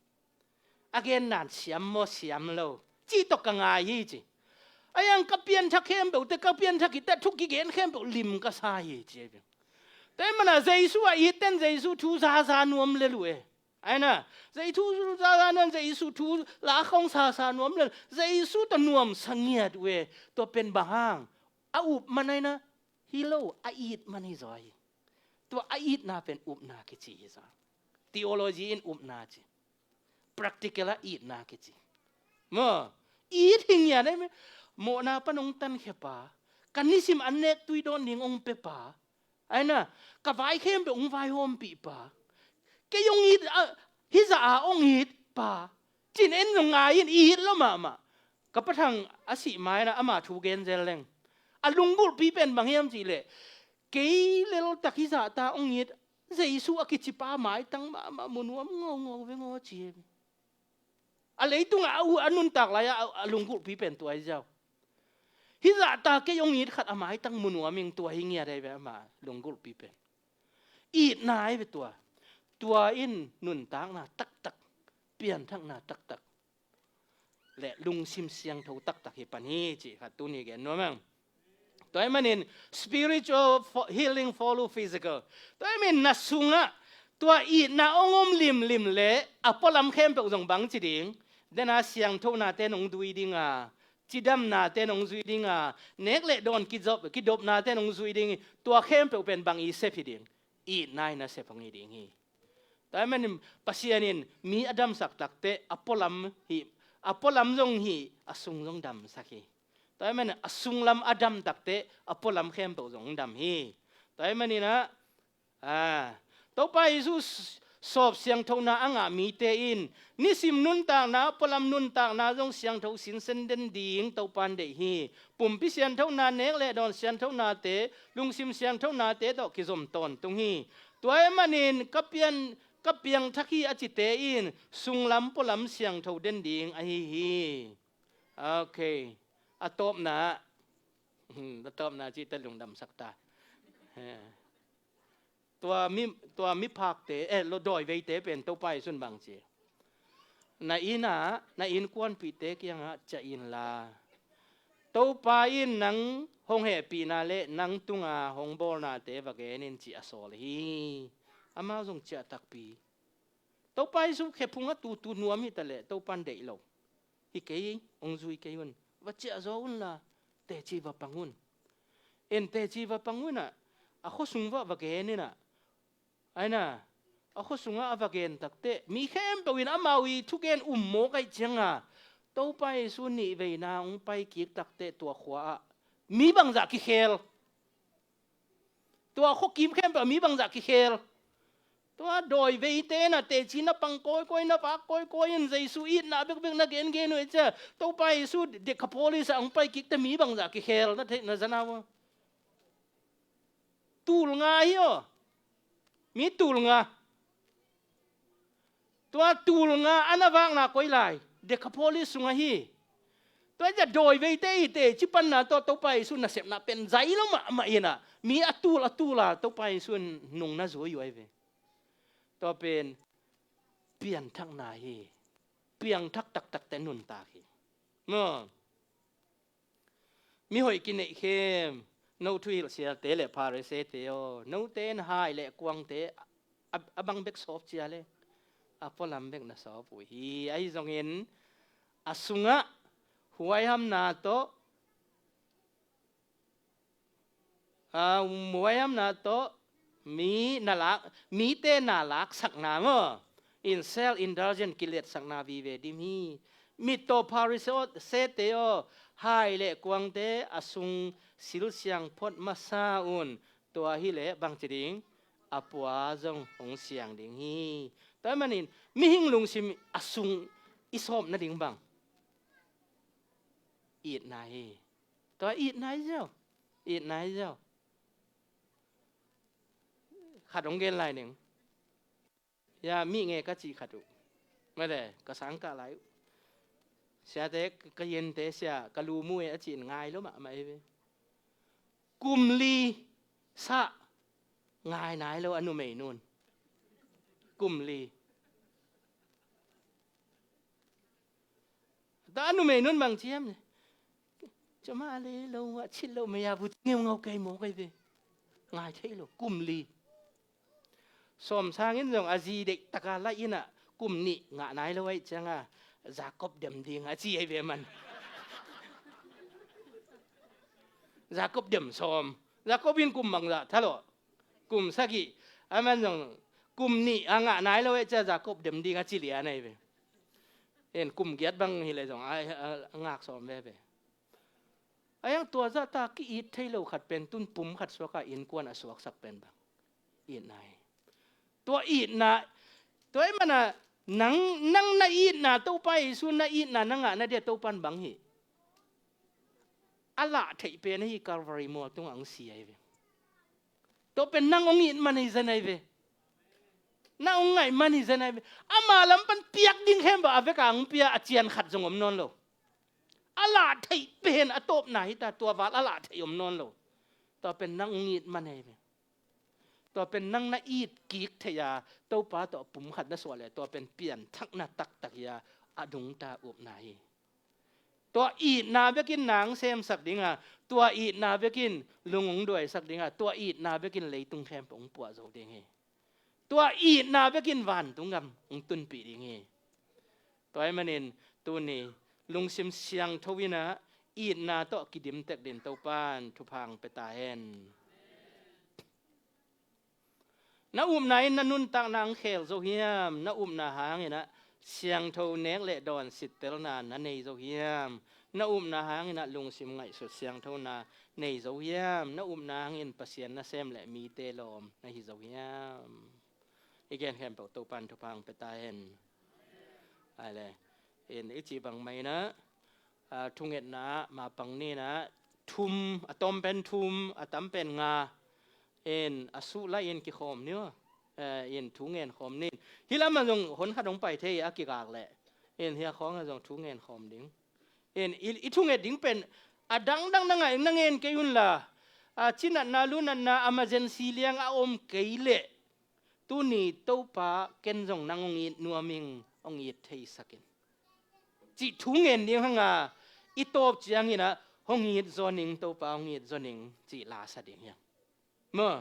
A gen nan siam maw siam lo cih tawh ka ngai hi ci. A yang ka pianthak khempeuhte, ka pianthak hi teh thu kigen khempeuh lim ka sa hi ci. Tua ahih manin Jesu a it ten Jesu thu zaza nuam lel uh e. Aina, Jesu thu zaza nuam, Jesu thu la khong sasa nuam lel, Jesu tawh nuamsa ngiat uh e. Tua pen bang hang? A up man aina hi lo, a it man hi zaw hi. Tua a itna pen upna kici hi zaw. Theology in upna ci. Practical ah itna kici. Maw, it hi ngiat ahi me. Mawhna pan hong tankhia pa, ka nisim an nek tui dawn ding hong pia pa, aina, ka vai khempeuh hong vaihawmpih pa, kei hong it, ah, hizah a hong it pa, cin en zong ngai in it lo mahmah. Ka pathang a sih ma-in ah ama thu gen zel leng, a lunggulhpi pen bang hiam cihleh, kei leltak hizah ta hong it Jesu a kici pa maitang mahmah mu nuam ngaungau veng aw ci hi. A leitungah a u a nuntak lai-ah a, a lunggulhpi pen tua hi ziau. Hizah ta kei hong it khat a maitang mu nuam ing, tua hi ngiat ahi ve ama lunggulhpi pen. Itna ahi ve tua. Tua in nuntakna taktak, pianthakna taktak le lungsim siangtho taktak hi pan hi cih khat tuni gen nuam ang. Tua ahih manin spiritual fo-, healing follow physical. Tua ahih manin na sungah tua itna hong om limlim le a pualam khempeuh zong bang ci ding? Dena siangthonate nong zui ding a, cidamnate nong zui ding a, nek le dawn kizop, kidopnate nong zui ding hi. Tua khempeuh pen bang i sep hi ding? Itna in a sep hong hi ding hi. Tua ahih manin Pasian in mi a damsak takteh a pualam hi, a pualam zong hi, a sung zong damsak hi. Tua ahih manin a sunglam a dam takteh a pualam khempeuh zong dam hi. Tua ahih manin ah, ah, Topa Jesu s-, sawp siangthona a ngah mite in nisim nuntakna, pualam nuntakna zong siangtho sinsen den ding Topa in deih hi. Pumpi sianthona, nek le dawn sianthonate, lungsim sianthonate tawh kizom tawntung hi. Tua ahih manin ka pian, ka piangthak hi a cite in sunglam pualam siangtho den ding ahi hi. Ok. A tawpna, hmm, a tawpna cihte lungdamsak ta. Tua mi, tua miphakte, eh, lo dawi veite pen Topa Jesu in bang ci? Na innah, na innkuanpihte kiangah ciah inla, Topa in nang hong hehpihna le nang tunga hong bawlnate va gen in, ci a sawl hi. Amau zong ciah takpi. Topa Jesu khephung a tutu nuam hi taleh Topa in deih lo. Hi kei, hong zui kei un. Va ciah zaw unla, teci va pang un. En teci va pang unah, a khuasung va, va gen inah. Aina, a khuasungah a va gen takteh mi khempeuh in amau i thugen um mawk ahih cianga Topa Jesu nihveina hong paikik takteh tua khua-ah mi bangzah kikhel? Tua khuakim khempeuh mi bangzah kikhel? Tua dawi veite na teci na pang kawikawi, na vak kawikawi in Jesu itna bekbek na gengen uh e cia. Topa Jesu Decapolis ah hong paikik teh mi bangzah kikhel na theih na zan a vua? Tul nga hi aw. Mi tul nga. Tua tul nga a na vakna koi lai? Decapolis sungah hi. Tua hi ciah dawi veite i te ci panna tawh Topa Jesu nasepna pen zai lo mahmah inah mi a tul a tul a Topa Jesu in nung na zui uh ahi ve. Tua pen pianthakna hi. Piangthak taktakte nuntak hi. Maw? Mi hoih kineih khem, no thuhilh sialte le Pharisee-te aw, note in hai le kuangte a, a bang bek sawp cia le a pualam bek na sawp uh hi. Ahi zongin a sungah huaihamna tawh, a, huaihamna tawh mi na lak, mite na laksakna maw, in self indulgent kiletsakna vive dim hi. Mittaw Pharisee-te aw, hai le kuangte a sung silsiang phot masa un, tua hileh bangci ding, a pua zong hong siang ding hi. Tua manin mihing lungsim a sung i sawp nading bang itna hi. Tua itna hi ziau. Itna hi ziau. Khat hong gen lai ning. Ya, mi nge ka cih khat uh. Mate, ka sangkah lai uh. Siate, ka yente sia, ka lu mu e a cih in ngai lo mahmah hi ve. Kum li sah ngai nai lo a numei nun. Kum li. Tua a numei nun bang ciam ne. Cuma a le lo a cit lo mei a bu ngeu ngau kei mawk ahi ve. Ngai thei lo kum li. Sawm sangin zong a zi deih taka laih inah kum nih ngah nai lo aih cianga Jacob dem ding a ci ahi ve man. Jacob dem sawm. Jacob in kum bangzah thalawh? Kum sagih. A man zong kum nih a ngah nai lo aih cia Jacob dem ding a ci lian ahi ve. En kum giat bang hileh zong a, a, a ngak sawm veve. A yang tua zahta ki-it thei lo khat pen tun pum khat suaka innkuan a suaksak pen bang itna hi. Tua itna, tua i mana nang, nang na itna Topa Jesu na itna na ngah na dia Topan bang hi. A lah theih pen ahi Calvary mual tungah ang si ahi ve. Tua pen nang hong it man hi zen ahi ve. Nang hong ngaih man hi zen ahi ve. Ama lam pan piak ding khempeuh a veka hong pia a cian khat zong om nawn lo. A lah theih pen a tawpna hita, tua val a lah theih om nawn lo. Tua pen nang hong it man ahi ve. Tua pen nang na it kik theih a Topa tawh pum khat na suah le tua pen pianthakna taktak hi a, a dungta upna hi. Tua itna bekin nang semsak dinga, tua itna bekin lung hong duaisak dinga, tua itna bekin leitung khempeuh hong puah zo ding hi. Tua itna bekin vantung gam hong tunpih ding hi. Tua ahih manin tuni lungsim siangtho inah itna tawh kidimtek din Topan thupha hong pia ta hen. Na upna in na nuntakna hong khel zo hiam? Na upna hanginah siangtho nek le dawn sittelna na nei zo hiam? Na upna hanginah lungsim ngaihsut siangthona nei zo hiam? Na upna hangin Pasian nasem le mite lawm na hi zo hiam? I gen khempeuh Topan thupha hong pia ta hen. Ai le, in i cih bangmah inah, a, thungetna ah mapang ninah thum, a tawm pen thum, a tam pen nga in a suh lai in kikhawm ni aw. Eh, in thu ngen khawm nin. Hih lamah zong hon khat hong pai thei a kigak leh in hia khawngah zong thu ngen khawm ding. In i, i thunget ding pen a dangdang na ngaih na ngen kei unla, a, cinatna lunatna emergency liang a om kei leh tuni Topa ken zong nang hong it nuam ing, hong it theisak in. Cih thu ngen ding hanga i tawp cianginah hong it zaw ning Topa, hong it zaw ning cih lasa ding hiam? Maw?